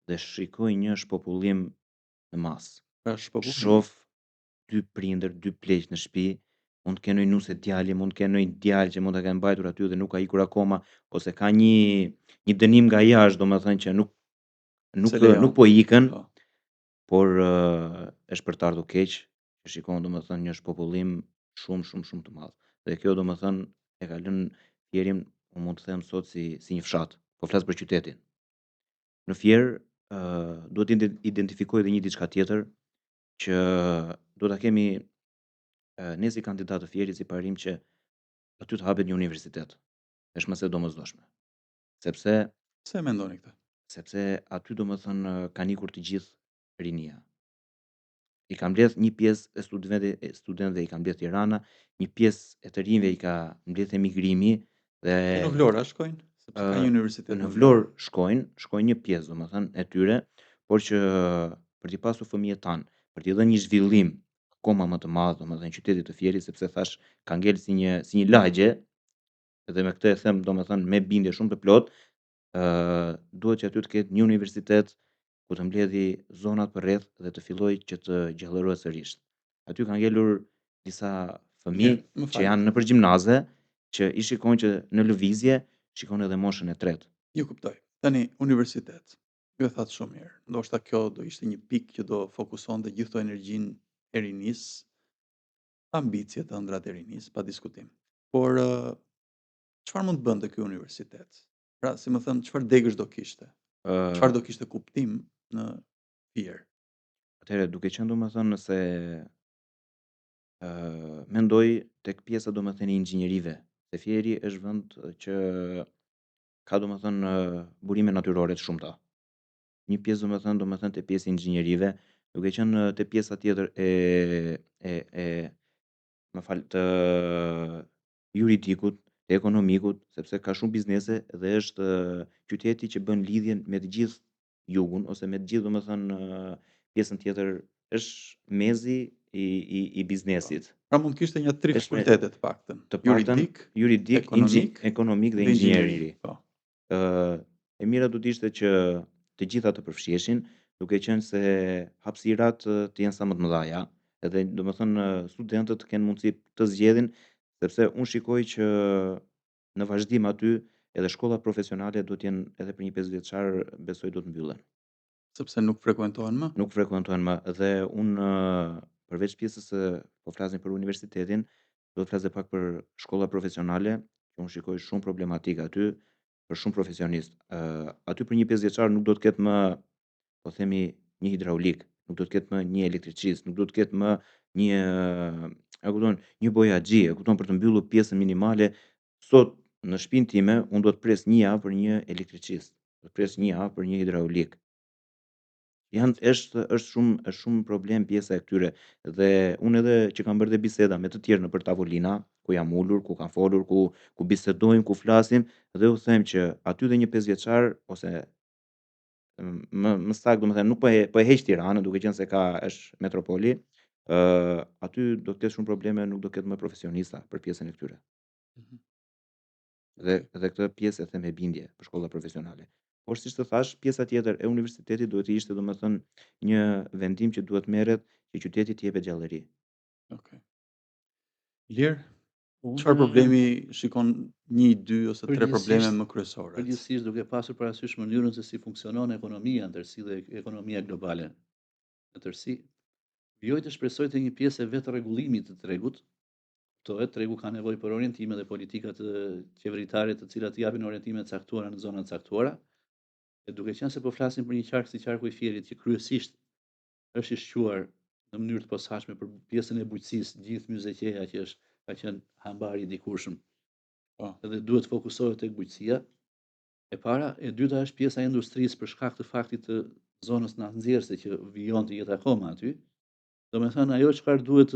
dhe shikoj një shpopullim në masë. Pra shpopullim. Shof dy prindër, dy pleq në shtëpi, mund të kenë një nuse djali, mund të kenë një djalë që mund ta kenë mbajtur aty dhe nuk ka ikur akoma, ose ka një një dënim nga jashtë, domethënë që nuk nuk nuk po ikën, po. por uh, është për të ardhur keq, që shikon domethënë një shpopullim shumë shumë shumë të madh. Dhe kjo domethënë e ka lënë Fierin, unë mund të them sot si si një fshat, po flas për qytetin. Në Fier uh, duhet të identifikoj edhe një diçka tjetër që duhet ta kemi ne si kandidat të Fierit si parim që aty të hapet një universitet. Është më se domosdoshme. Sepse Pse e mendoni këtë? Sepse aty domethënë kanë ikur të gjithë rinia. I ka mbledh një pjesë e studentëve, e studentëve i ka mbledh Tirana, një pjesë e të rinjve i ka mbledh emigrimi dhe në Vlorë a shkojnë? Sepse ka një universitet në Vlorë shkojnë, shkojnë një pjesë domethënë e tyre, por që për t'i pasur fëmijët tanë, për t'i dhënë një zhvillim akoma më të madh, domethënë qytetit të Fierit, sepse thash ka ngel si një si një lagje, dhe me këtë e them domethënë me bindje shumë të plotë, ë duhet që aty të ketë një universitet ku të mbledhi zonat përreth dhe të fillojë që të gjallërohet sërish. Aty kanë ngelur disa fëmijë që janë nëpër gjimnaze, që i shikon që në lëvizje, shikon edhe moshën e tretë. Ju kuptoj. Tani, universitet. Ju e thatë shumë mirë. Ndoshta kjo do ishte një pikë që do fokusonte gjithë këto energjinë e rinisë, ambiciet, ëndrrat e rinisë, pa diskutim. Por çfarë mund të bënte ky universitet? Pra, si me thënë, çfarë degësh do kishte? Çfarë do kishte kuptim në Fier? Atëherë, duke qenë domethënë nëse ë mendoj tek pjesa domethënë e inxhinierive, se Fieri është vend që ka domethënë burime natyrore të shumta. Një pjesë domethënë domethënë te pjesa e inxhinierive, duke qenë te pjesa tjetër e e e më fal të juridikut, të ekonomikut, sepse ka shumë biznese dhe është qyteti që bën lidhjen me të gjithë jugun ose me të gjithë domethënë pjesën tjetër është mezi i i i biznesit. Pra mund të kishte një tri fakultete të paktën. Të paktën juridik, juridik, ekonomik, ekonomik dhe inxhinieri. Po. Ë e mira do të ishte që të gjitha të përfshiheshin, duke qenë se hapësirat të jenë sa më të mëdha, edhe domethënë studentët të kenë mundësi të zgjedhin, sepse unë shikoj që në vazhdim aty edhe shkollat profesionale do të jenë edhe për një 5 vjeçar besoj do të mbyllen. Sepse nuk frekuentohen më? Nuk frekuentohen më dhe unë përveç pjesës së po flasim për universitetin, do të flas edhe pak për shkolla profesionale, që unë shikoj shumë problematikë aty për shumë profesionistë. Ë aty për një 5 vjeçar nuk do të ketë më po themi një hidraulik, nuk do të ketë më një elektricist, nuk do të ketë më një e kupton, një bojaxhi, e kupton për të mbyllur pjesën minimale. Sot në shtëpinë time unë do të pres një javë për një elektricist, do të pres një javë për një hidraulik. Janë është është shumë është shumë problem pjesa e këtyre dhe unë edhe që kam bërë dhe biseda me të tjerë nëpër tavolina, ku jam ulur, ku kam folur, ku ku bisedojmë, ku flasim dhe u them që aty dhe një 5 vjeçar ose më më saktë domethënë nuk po e po e heq Tiranën duke qenë se ka është metropoli, ë aty do të ketë shumë probleme, nuk do ketë më profesionista për pjesën e këtyre. Mm -hmm. Dhe dhe këtë pjesë e them me bindje për shkolla profesionale. Por siç të thash, pjesa tjetër e universitetit duhet të ishte domethënë një vendim që duhet merret që qyteti të jepet gjallëri. Okej. Okay. Ilir, Çfarë problemi shikon një, dy ose tre probleme më kryesore? Përgjithësisht duke pasur parasysh mënyrën se si funksionon ekonomia në tërësi dhe ekonomia globale në tërësi, vijoj të shpresoj te një pjesë e vetërregullimit të tregut. Kuptohet, tregu ka nevojë për orientime dhe politika të qeveritare të cilat japin orientime të caktuara në zona të caktuara. E duke qenë se po flasim për një qark si qarku i Fierit që kryesisht është i shquar në mënyrë të posaçme për pjesën e bujqësisë, gjithë Myzeqeja që është ka qenë hambari i dikurshëm. Po. Dhe duhet të fokusohet tek bujqësia. E para, e dyta është pjesa e industrisë për shkak të faktit të zonës naftënxjerrëse që vijon të jetë akoma aty. Domethënë ajo çfarë duhet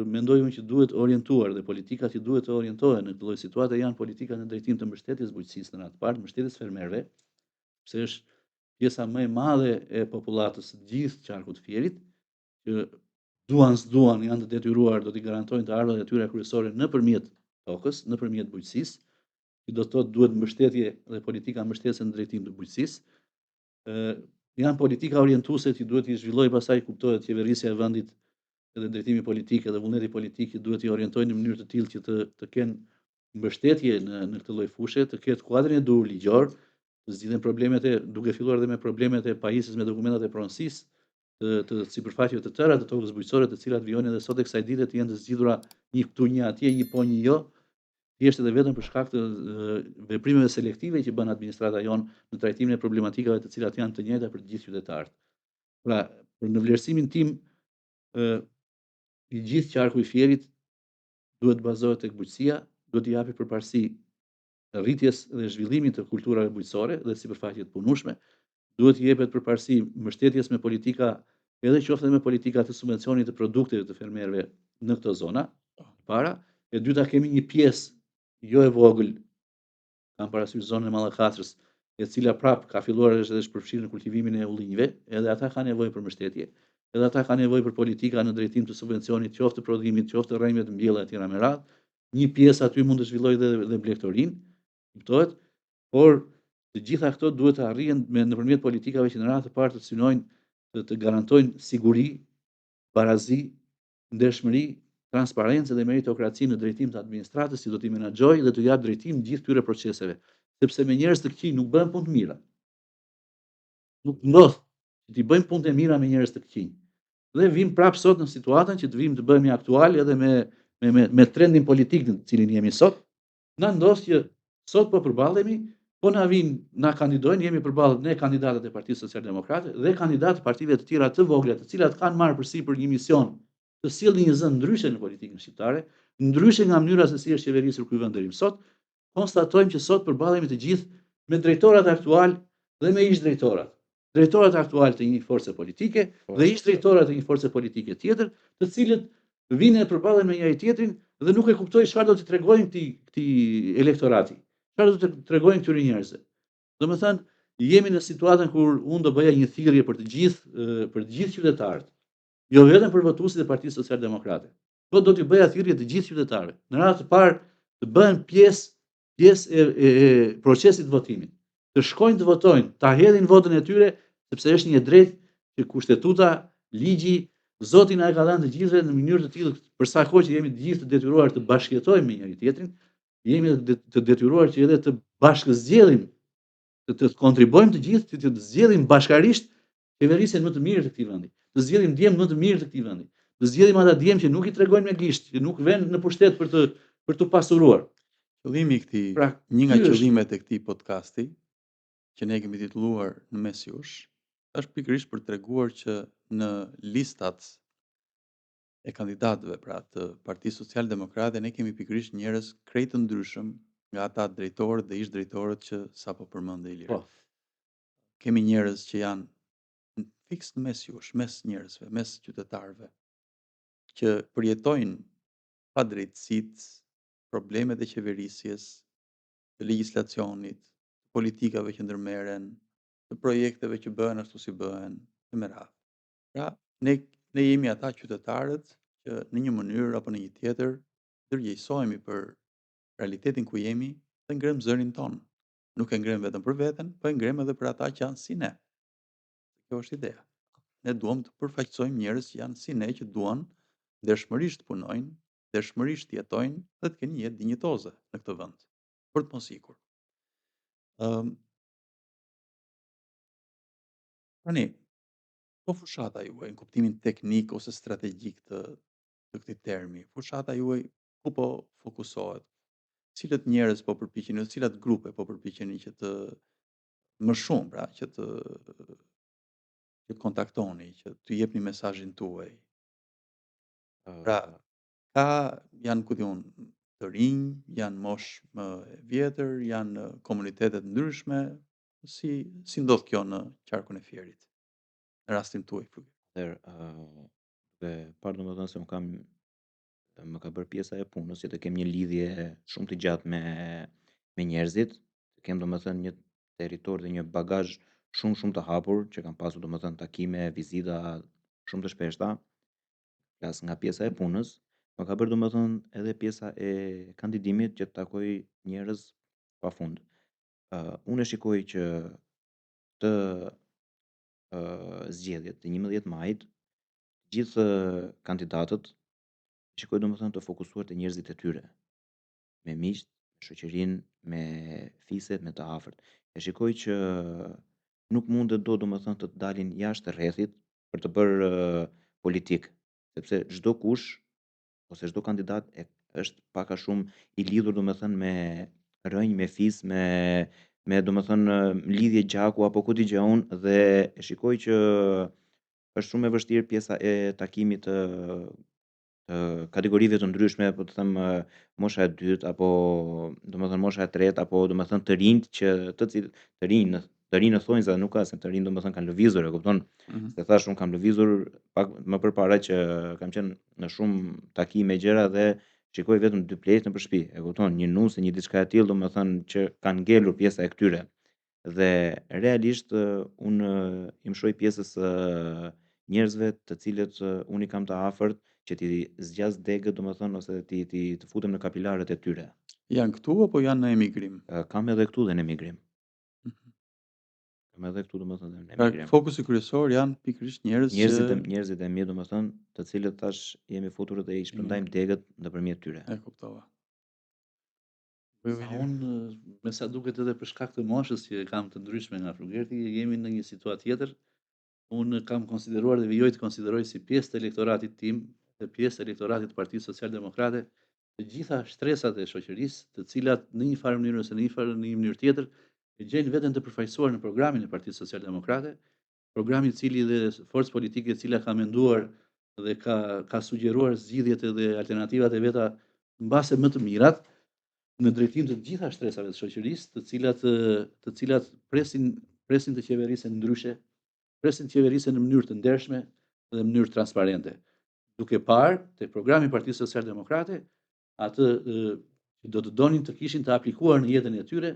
mendoj unë që duhet orientuar dhe politikat që duhet të orientohen në këtë lloj situate janë politika në drejtim të mbështetjes bujqësisë në radhë të parë, mbështetjes fermerëve, sepse është pjesa më e madhe e popullatës së gjithë qarkut të Fierit, që duan s'duan janë të detyruar do t'i garantojnë të ardhurat e tyre kryesore nëpërmjet tokës, nëpërmjet bujqësisë, që do të thotë duhet mbështetje dhe politika mbështetëse në drejtim të bujqësisë. Ë janë politika orientuese që duhet t'i zhvillojë pastaj kuptohet qeverisja e vendit edhe drejtimi politik edhe vullneti politik që duhet t'i orientojnë në mënyrë të tillë që të të kenë mbështetje në në këtë lloj fushe, të ketë kuadrin e duhur ligjor, të zgjidhen problemet e duke filluar edhe me problemet e pajisjes me dokumentat e pronësisë, të, të sipërfaqeve të tëra të tokës bujqësore, të cilat vijojnë edhe sot e kësaj dite të jenë të zgjidhura një këtu, një atje, një po, një jo, thjesht edhe vetëm për shkak të veprimeve selektive që bën administrata jonë në trajtimin e problematikave të cilat janë të njëjta për të gjithë qytetarët. Pra, për në vlerësimin tim, ë i gjithë qarku i Fierit duhet të bazohet tek bujqësia, duhet t'i japi përparësi rritjes dhe zhvillimit të kulturave bujqësore dhe sipërfaqeve të punueshme, duhet t'i jepet përparësi mbështetjes me politika edhe qoftë edhe me politika të subvencionit të produkteve të fermerëve në këto zona. E para, e dyta kemi një pjesë jo e vogël, kam parasysh zonën e Mallakastrës, e cila prap ka filluar është edhe është përfshirë në kultivimin e ullinjve, edhe ata kanë nevojë për mbështetje, edhe ata kanë nevojë për politika në drejtim të subvencionit, qoftë të prodhimit, qoftë të rrënjëve të mbjella etj me radhë. Një pjesë aty mund të zhvillojë dhe dhe blegtorinë, kuptohet, por të gjitha këto duhet të arrihen me nëpërmjet politikave që në radhë të parë të synojnë të, të garantojnë siguri, barazi, ndershmëri, transparencë dhe meritokraci në drejtim të administratës që do t'i menaxhojë dhe të japë drejtim gjithë këtyre proceseve, sepse me njerëz të këqij nuk bëhen punë të mira. Nuk ndodh që t'i bëjmë punët e mira me njerëz të këqij. Dhe vim prapë sot në situatën që të vim të bëhemi aktual edhe me me me, me trendin politik në të cilin jemi sot. Na ndodh që sot po përballemi, po na vijnë, na kandidojnë, jemi përballë ne kandidatët e Partisë Socialdemokrate dhe kandidatë të partive të tjera të vogla, të cilat kanë marrë përsipër një mision të sjellin një zë ndryshe në politikën shqiptare, ndryshe nga mënyra se si është qeverisur ky vend deri më sot, konstatojmë që sot përballemi të gjithë me drejtorat aktual dhe me ish drejtorat. Drejtorat aktual të një force politike po. dhe ish drejtorat e një force politike tjetër, të cilët vijnë e përballen me njëri tjetrin dhe nuk e kuptoj çfarë do t'i tregojnë këtij këtij elektorati. Çfarë do të tregojnë këtyre njerëzve. Domethënë, jemi në situatën kur unë do bëja një thirrje për të gjithë për të gjithë qytetarët, jo vetëm për votuesit e Partisë Socialdemokrate. Po do t'i bëja thirrje të gjithë qytetarëve. Në radhë të parë të bëhen pjesë pjesë e, e, e procesit të votimit. Të shkojnë të votojnë, ta hedhin votën e tyre, sepse është një e drejtë që kushtetuta, ligji, Zoti na e ka dhënë të gjithëve në mënyrë të tillë për sa kohë që jemi të gjithë të detyruar të bashkëjetojmë me njëri tjetrin, jemi të detyruar që edhe të bashkëzgjedhim, të, të kontribuojmë të gjithë të, të zgjedhim bashkarisht qeverisjen më të mirë të këtij vendi, të zgjedhim djem më të mirë të këtij vendi, të zgjedhim ata djem që nuk i tregojnë me gisht, që nuk venë në pushtet për të për t'u pasuruar. Qëllimi i këtij, pra, një nga qëllimet e këtij podcasti që ne kemi titulluar në mes jush, është pikërisht për të treguar që në listat e kandidatëve, pra të Partisë Socialdemokrate, ne kemi pikërisht njerëz krejt të ndryshëm nga ata drejtorët dhe ish drejtorët që sapo përmende Ilir. Po. Kemi njerëz që janë fiks në mes jush, mes njerëzve, mes qytetarëve, që përjetojnë padrejtësitë, problemet e qeverisjes, të legjislacionit, të politikave që ndërmerren, të projekteve që bëhen ashtu si bëhen, e me radhë. Pra, ne ne jemi ata qytetarët që në një mënyrë apo në një tjetër ndërgjegjësohemi për realitetin ku jemi dhe ngrem zërin tonë. Nuk e ngrem vetëm për veten, po e ngrem edhe për ata që janë si ne. Kjo është ideja. Ne duam të përfaqësojmë njerëz që janë si ne, që duan ndershmërisht të punojnë, ndershmërisht të jetojnë dhe të kenë një jetë dinjitoze në këtë vend, për të mos ikur. Ëm Tani, po fushata juaj në kuptimin teknik ose strategjik të të këtij termi, fushata juaj ku po fokusohet? Cilët njerëz po përpiqeni ose cilat grupe po përpiqeni që të më shumë, pra, që të që të kontaktoni, që të jepni mesazhin tuaj? Pra, ka janë ku di unë, të rinj, janë moshë më e vjetër, janë komunitete të ndryshme, si si ndodh kjo në qarkun e Fierit? Në rastin tuaj Flugert. Atëherë, ë dhe parë domethënë se unë kam më ka bërë pjesa e punës që të kem një lidhje shumë të gjatë me me njerëzit, të kem domethënë një territor dhe një bagazh shumë shumë të hapur që kam pasur domethënë takime, vizita shumë të shpeshta. Flas nga pjesa e punës, më ka bërë domethënë edhe pjesa e kandidimit që të takoj njerëz pafund. Uh, unë e shikoj që të uh, zgjedhjet të 11 majit, gjithë kandidatët shikoj domethënë të fokusuar te njerëzit e tyre, me miqtë, me shoqërinë, me fiset, me të afërt. E shikoj që nuk mundet dot domethënë të dalin jashtë rrethit për të bërë politikë, sepse çdo kush ose çdo kandidat e është pak a shumë i lidhur domethënë me rrënjë, me fis, me me domethënë lidhje gjaku apo ku di gjë unë dhe e shikoj që është shumë e vështirë pjesa e takimit të kategorive të ndryshme, po të them mosha e dytë apo domethënë mosha e tretë apo domethënë të rinjt që të cilët të rinj në të rinj në thonjza nuk ka se të rinj domethënë kanë lëvizur, e kupton? Mm -hmm. Se thash unë kam lëvizur pak më përpara që kam qenë në shumë takime gjëra dhe shikoj vetëm dy pleq nëpër shtëpi, e kupton? Një nuse, një diçka e tillë, domethënë që kanë ngelur pjesa e këtyre. Dhe realisht unë i mëshoj pjesës së njerëzve të cilët unë i kam të afërt që t'i zgjas degët, domethënë ose t'i t'i të futem në kapilarët e tyre. Janë këtu apo janë në emigrim? Kam edhe këtu dhe në emigrim. Mhm. Kam edhe këtu domethënë dhe në pra, emigrim. Pra, fokusi kryesor janë pikërisht njerëz njerëzit që njerëzit e mi domethënë, të cilët tash jemi futur dhe i shpërndajmë degët nëpërmjet tyre. E kuptova. Sa unë, me sa duket edhe për shkak të moshës që e kam të ndryshme nga Flugerti, jemi në një situatë tjetër. Unë kam konsideruar dhe vijoj të konsideroj si pjesë të elektoratit tim dhe pjesë të elektoratit të Partisë Socialdemokrate të gjitha shtresat e shoqërisë, të cilat në një farë mënyrë ose në një farë në një mënyrë tjetër e gjejnë veten të përfaqësuar në programin e Partisë Socialdemokrate, program i cili dhe forcë politike e cila ka menduar dhe ka ka sugjeruar zgjidhjet edhe alternativat e veta mbase më të mirat në drejtim të të gjitha shtresave të shoqërisë, të cilat të cilat presin presin të qeverisen ndryshe, presin të qeverisen në mënyrë të ndershme dhe në mënyrë transparente. Duke parë te programi i Partisë Socialdemokrate atë që do të donin të kishin të aplikuar në jetën e tyre,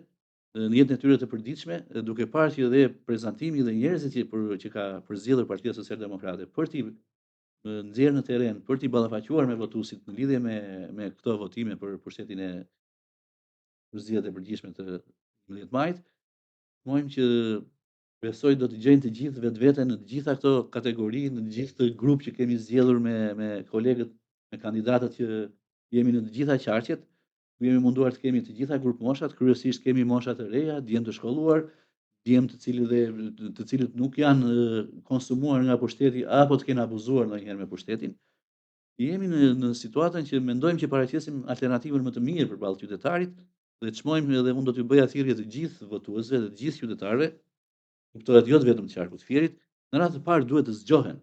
në jetën e tyre të përditshme, duke parë që edhe prezantimi dhe njerëzit që për, që ka përzgjedhur Partia Socialdemokrate për t'i nxjerrë në terren, për t'i ballafaquar me votuesit në lidhje me me këto votime për pushtetin e për zgjedhjet e përgjithshme të 11 majit, mojmë që besoj do të gjejnë të gjithë vetveten në të gjitha këto kategori, në të gjithë këtë grup që kemi zgjedhur me me kolegët, me kandidatët që jemi në të gjitha qarqet, ku jemi munduar të kemi të gjitha grupmoshat, kryesisht kemi mosha të reja, djem të shkolluar, djem të cilët dhe të cilët nuk janë konsumuar nga pushteti apo të kenë abuzuar ndonjëherë me pushtetin. Jemi në në situatën që mendojmë që paraqesim alternativën më të mirë përballë qytetarit dhe çmojmë edhe unë do t'ju bëja thirrje të gjithë votuesve dhe të gjithë qytetarëve, kuptohet jo vetëm të qarkut të Fierit, në radhë të parë duhet të zgjohen.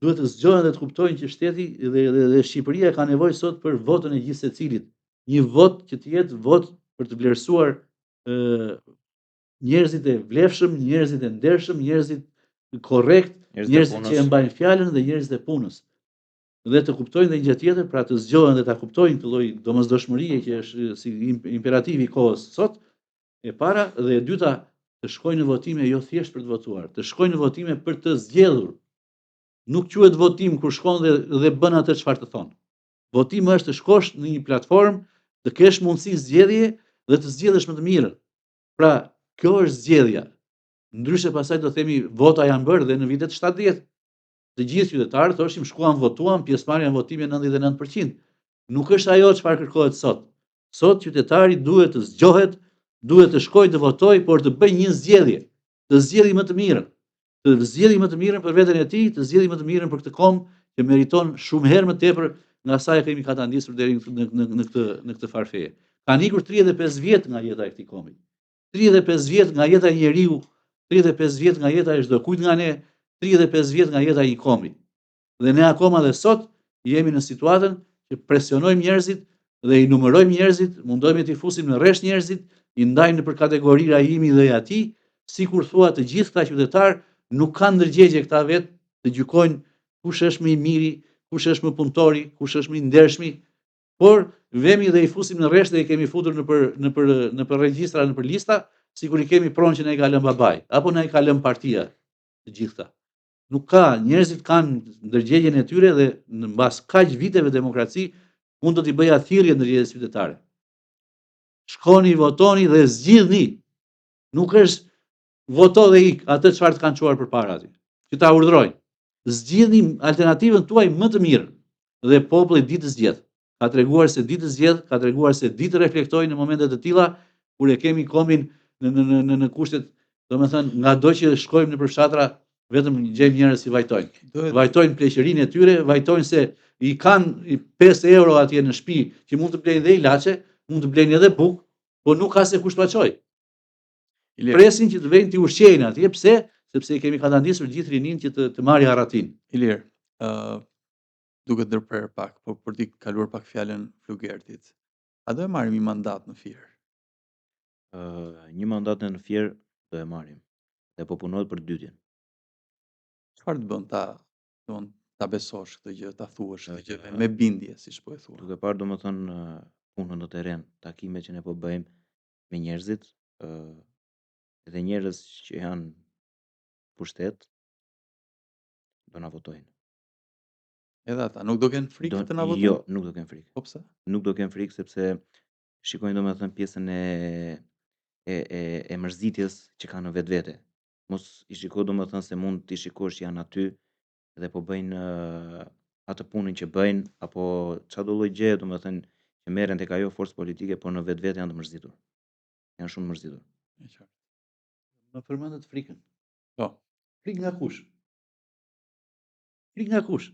Duhet të zgjohen dhe të kuptojnë që shteti dhe dhe, dhe Shqipëria ka nevojë sot për votën e gjithsecilit. Një votë që të jetë votë për të vlerësuar ë njerëzit e vlefshëm, njerëzit e ndershëm, njerëzit korrekt, njerëzit që e mbajnë fjalën dhe njerëzit e punës. Dhe të kuptojnë dhe një gjë tjetër, pra të zgjohen dhe ta kuptojnë këtë lloj domosdoshmërie që është si imperativ i kohës sot, e para dhe e dyta të shkojnë në votime jo thjesht për të votuar, të shkojnë në votime për të zgjedhur. Nuk quhet votim kur shkon dhe dhe bën atë çfarë të thonë. Votim është të shkosh në një platformë, të kesh mundësi zgjedhje dhe të zgjedhësh më të mirën. Pra, kjo është zgjedhja. Ndryshe pastaj do themi vota janë bërë dhe në vitet 70. Të gjithë qytetarët thoshim shkuam votuam, pjesëmarrja në votime 99%. Nuk është ajo çfarë kërkohet sot. Sot qytetari duhet të zgjohet, duhet të shkojë të votojë, por të bëjë një zgjedhje, të zgjedhë më të mirën, të zgjedhë më të mirën për veten e tij, të zgjedhë më të mirën për këtë komb që meriton shumë herë më tepër nga sa e kemi katandisur deri në në në këtë në këtë farë feje. Kanë ikur 35 vjet nga jeta e këtij kombi. 35 vjet nga jeta e njeriu, 35 vjet nga jeta e çdokujt nga ne, 35 vjet nga jeta e një kombi. Dhe ne akoma dhe sot jemi në situatën që presionojmë njerëzit dhe i numërojmë njerëzit, mundohemi t'i fusim në rresht njerëzit, i ndajmë nëpër kategorira imi dhe i atij, sikur thua të gjithë këta qytetarë nuk kanë ndërgjegje këta vetë të gjykojnë kush është më i miri, kush është më punëtori, kush është më i ndershmi, por vemi dhe i fusim në rresht dhe i kemi futur nëpër nëpër nëpër regjistra, nëpër lista, sikur i kemi pronë që na i ka lënë babai, apo na i ka lënë partia, të gjithë këta. Nuk ka, njerëzit kanë ndërgjegjen e tyre dhe në mbas kaq viteve demokraci, unë do t'i bëja thirrje ndërgjegjes qytetare. Shkoni, votoni dhe zgjidhni. Nuk është voto dhe ik atë çfarë të kanë çuar përpara aty. Që ta urdhërojnë. Zgjidhni alternativën tuaj më të mirë dhe populli di të zgjedhë. Ka treguar se di të zgjedhë, ka treguar se di të reflektojë në momente të tilla kur e kemi kombin në në në në, në kushtet, domethënë, ngado që shkojmë nëpër fshatra, vetëm gjejmë njerëz që vajtojnë. Duhet... Vajtojnë pleqërinë e tyre, vajtojnë se i kanë 5 euro atje në shtëpi që mund të blejnë dhe ilaçe, mund të blejnë edhe bukë, po nuk ka se kush t'ua çojë. Ilir. Presin që të vejnë t'i ushqejnë atje, pse? Sepse i kemi katandisur gjithë rininë që të, të marrë arratinë. Ilir, ë uh, duke ndërprerë pak, po për t'i kaluar pak fjalën Flugertit. A do e marrim një mandat në Fier? Ë uh, një mandat në Fier do e marrim. Dhe po punohet për të dytin. Çfarë të bën ta, domthon, ta besosh këtë gjë, ta thuash këtë gjë me, me bindje, siç po e thua? Duke parë domethënë punën në terren, takimet që ne po bëjmë me njerëzit, ë dhe njerëz që janë pushtet do na votojnë. Edhe ata nuk do kenë frikë Do, të na votojnë? jo, nuk do kenë frikë. Po pse? Nuk do kenë frikë sepse shikojnë domethënë pjesën e e e, e mërzitjes që kanë në vetvete. Mos i shiko domethënë se mund t'i shikosh që janë aty dhe po bëjnë atë punën që bëjnë apo çfarë do lloj gjëje domethënë që merren tek ajo forcë politike, por në vetvete janë të mërzitur. Janë shumë të mërzitur. E qartë. Më përmendët frikën. Po. Frikë nga kush? Frikë nga kush?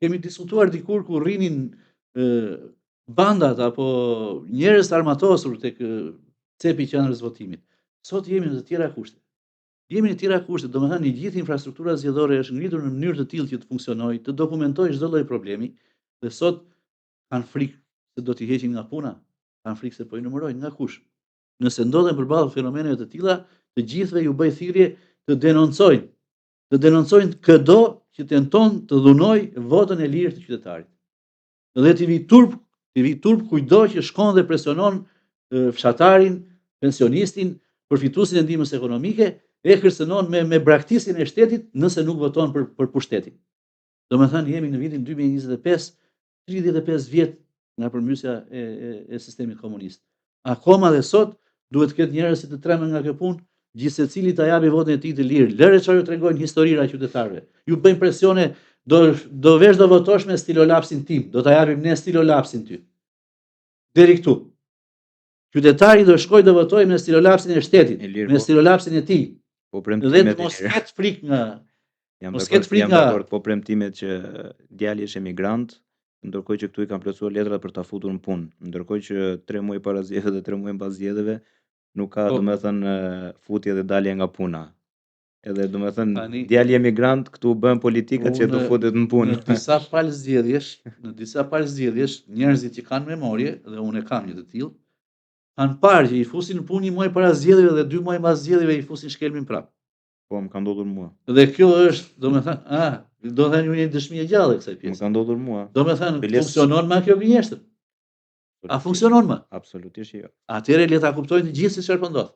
Kemi diskutuar dikur kur rrinin ë bandat apo njerëz të armatosur tek cepi i qendrës së votimit. Sot jemi në të tjera kushte. Jemi në të tjera kushte, domethënë i gjithë infrastruktura zgjedhore është ngritur në mënyrë të tillë që të funksionojë, të dokumentojë çdo lloj problemi dhe sot kanë frikë se do t'i heqin nga puna, kanë frikë se po i numërojnë nga kush. Nëse ndodhen përballë fenomeneve të tilla, të gjithëve ju bëj thirrje të denoncojnë, të denoncojnë këdo që tenton të dhunojë votën e lirë të qytetarit. Dhe t'i vijë turp, t'i vijë turp kujtdo që shkon dhe presionon fshatarin, pensionistin, përfituesin e ndihmës ekonomike, e kërcënon me me braktisjen e shtetit nëse nuk voton për për pushtetin. Domethënë jemi në vitin 2025, 35 vjet nga përmbysja e, e, e sistemit komunist. Akoma dhe sot duhet të ketë njerëz që të tremben nga kjo punë, gjithsecili ta japi votën e tij të lirë. Lëre çfarë ju tregojnë historira qytetarëve. Ju bëjnë presione, do do vesh do votosh me stilolapsin tim, do ta japim ne stilolapsin ty. Deri këtu. Qytetari do shkojë do votojë me stilolapsin e shtetit, Ilir, me po- stilolapsin e tij. Po Dhe premtimet të mos Ilir. ketë frikë nga Jam mos dakord, ketë frikë jam nga dakord, po premtimet që djali është emigrant, ndërkohë që këtu i kanë plotësuar letrat për ta futur në punë, ndërkohë që 3 muaj para zgjedhjeve dhe 3 muaj mbas zgjedhjeve nuk ka Po. domethënë futje dhe dalje nga puna. Edhe domethënë Tani djali emigrant këtu bën politika që të unë futet në punë. në disa palë zgjedhjesh, në disa palë zgjedhjesh, njerëzit që kanë memorie, dhe unë e kam një të tillë, kanë parë që i fusin në punë një muaj para zgjedhjeve dhe dy muaj mbas zgjedhjeve i fusin shkelmin prapë. Po, më ka ndodhur mua. Dhe kjo është, domethënë, a, do të thënë ju një dëshmi e gjallë e kësaj Më pjese. ka ndodhur mua. Domethënë, Biles- funksionon më kjo gënjeshtër? A Absolutisht. funksionon më? Absolutisht jo. Atëherë le ta kuptojnë të gjithë se çfarë po ndodh.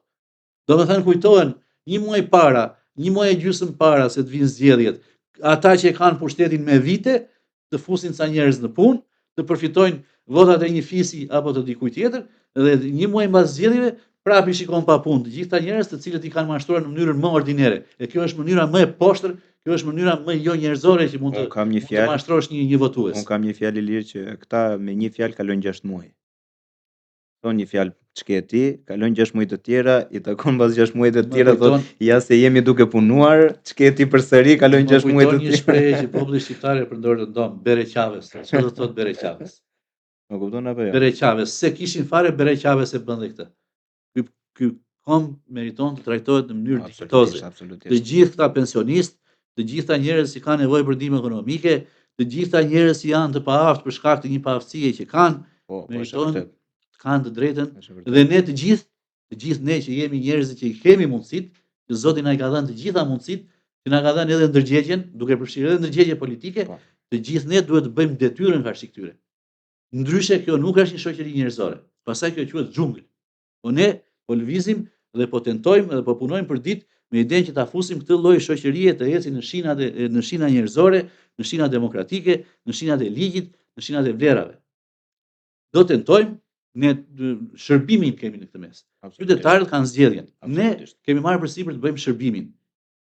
Domethënë kujtohen një muaj para, një muaj e gjysmë para se të vinë zgjedhjet, ata që e kanë pushtetin me vite, të fusin ca njerëz në punë, të përfitojnë votat e një fisi apo të dikujt tjetër, dhe një muaj mbas zgjedhjeve prapë i shikon pa punë të gjithë ta njerëz të cilët i kanë mashtruar në mënyrën më ordinere. E kjo është mënyra më e poshtër Kjo është mënyra më jo njerëzore që mund të kam një mund të mashtrosh një një votues. Unë kam një fjalë Ilir që këta me një fjalë kalojnë 6 muaj. Thonë një fjalë ç'ke ti, kalojnë 6 muaj të tjera, i takon mbas 6 muaj të tjera thotë ja se jemi duke punuar, ç'ke ti përsëri, kalojnë 6 muaj të tjera. Më kujton një shprehje që populli shqiptar e përdor rëndom, bereqaves, ç'do të thotë bereqaves? Më kupton apo jo? Bereqaves, s'e kishin fare bereqaves e bën dhe këtë. Ky ky komb meriton të trajtohet në mënyrë dinjitoze. Të gjithë këta pensionistë, të gjithë këta njerëz që kanë nevojë për ndihmë ekonomike, të gjithë këta njerëz që janë të paaftë për shkak të një paaftësie që kanë, po, po, meritojnë të kanë të drejtën dhe ne të gjithë, të gjithë ne që jemi njerëzit që i kemi mundësitë, që Zoti na i ka dhënë të gjitha mundësitë, që na ka dhënë edhe ndërgjegjen, duke përfshirë edhe ndërgjegje politike, po. të gjithë ne duhet të bëjmë detyrën karshi këtyre. Ndryshe kjo nuk është një shoqëri njerëzore. Pastaj kjo quhet xhungël. Po ne po lëvizim dhe po tentojmë dhe po punojmë për ditë me idenë që ta fusim këtë lloj shoqërie të ecë në shinat e në shina njerëzore, në shina demokratike, në shinat e ligjit, në shinat e vlerave. Do tentojmë ne shërbimin kemi në këtë mes. Qytetarët kanë zgjedhjen. Ne kemi marrë përsipër të bëjmë shërbimin.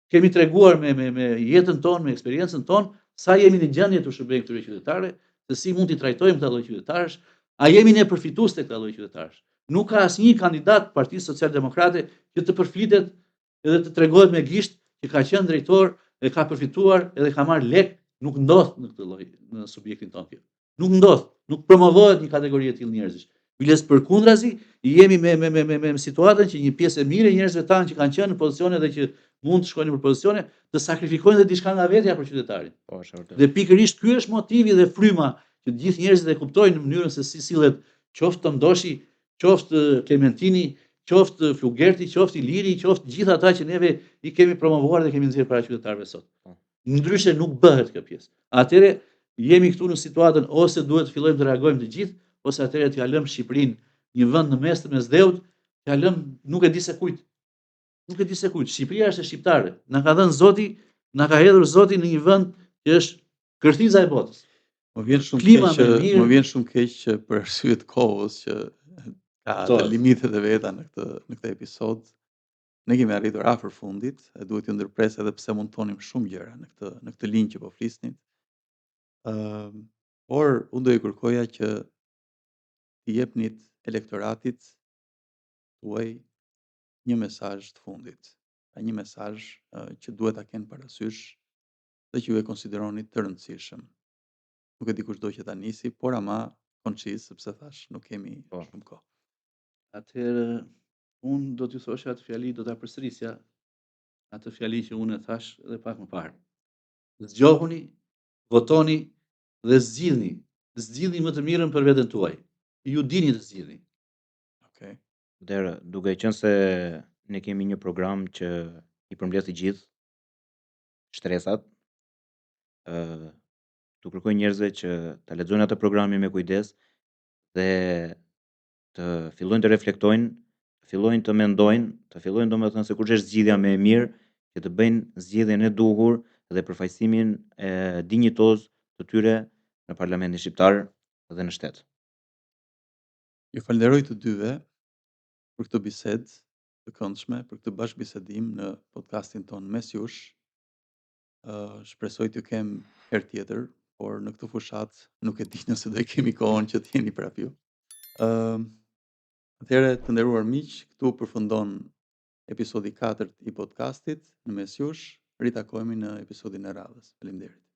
Kemi treguar me me me jetën tonë, me eksperiencën tonë, sa jemi në gjendje t'u shërbejmë këtyre qytetarëve, se si mund t'i trajtojmë këta lloj qytetarësh, a jemi ne përfitues të këta lloj qytetarësh. Nuk ka asnjë kandidat Partisë Socialdemokrate që të përflitet edhe të tregohet me gisht që ka qenë drejtor dhe ka përfituar edhe ka marrë lek, nuk ndodh në këtë lloj në subjektin tonë kjo. Nuk ndodh, nuk promovohet një kategori e tillë njerëzish. Biles përkundrazi, jemi me me me me me situatën që një pjesë e mirë e njerëzve tanë që kanë qenë në pozicione dhe që mund të shkojnë në pozicione, të sakrifikojnë dhe diçka nga vetja për qytetarin. Po, është vërtet. Dhe pikërisht ky është motivi dhe fryma që të gjithë njerëzit e kuptojnë në mënyrën se si sillet qoftë Tom Doshi, qoftë Klementini, qoftë Flugerti, qoftë Iliri, qoftë gjithë ata që neve i kemi promovuar dhe kemi nxjerrë para qytetarëve sot. Po. Ndryshe nuk bëhet kjo pjesë. Atëherë jemi këtu në situatën ose duhet të fillojmë të reagojmë të gjithë, ose atëherë t'ia lëmë Shqipërinë një vend në mes të Mesdheut, t'ia lëmë nuk e di se kujt. Nuk e di se kujt. Shqipëria është e shqiptarëve. Na ka dhënë Zoti, na ka hedhur Zoti në një vend që është kërthiza e botës. Më vjen shumë keq që më vjen shumë keq që për arsye të kohës që ka ato limitet e veta në këtë në këtë episod. Ne kemi arritur afër fundit, e duhet t'ju ndërpres edhe pse mund të thonim shumë gjëra në këtë në këtë linjë që po flisnit. Ëm, uh, por unë do ju kërkoja që t'i jepnit elektoratit tuaj një mesazh të fundit, pra një mesazh uh, që duhet ta kenë parasysh dhe që ju e konsideroni të rëndësishëm. Nuk e di kush do që ta nisi, por ama konciz sepse thash nuk kemi po. shumë kohë. Atëherë unë do t'ju thosha atë fjali, do ta përsërisja atë fjali që unë e thash edhe pak më parë. Zgjohuni, votoni dhe zgjidhni. Zgjidhni më të mirën për veten tuaj. Ju dini të zgjidhni. Okej. Okay. Atëherë, duke qenë se ne kemi një program që i përmbledh të gjithë shtresat, ë t'u kërkoj njerëzve që ta lexojnë atë programin me kujdes dhe të fillojnë të reflektojnë, të fillojnë të mendojnë, të fillojnë domethënë se kush është zgjidhja më e mirë, që të bëjnë zgjidhjen e duhur dhe përfaqësimin e dinjitoz të tyre në parlamentin shqiptar dhe në shtet. Ju falenderoj të dyve për këtë bisedë të këndshme, për këtë bashkëbisedim në podcastin tonë mes jush. Uh, shpresoj t'ju kem herë tjetër, por në këtë fushatë nuk e di nëse do e kemi kohën që të jeni prapë ju. Ëm uh, Atëherë, të nderuar miq, këtu përfundon episodi 4 i podcastit në mes jush. Ritakohemi në episodin e radhës. Faleminderit.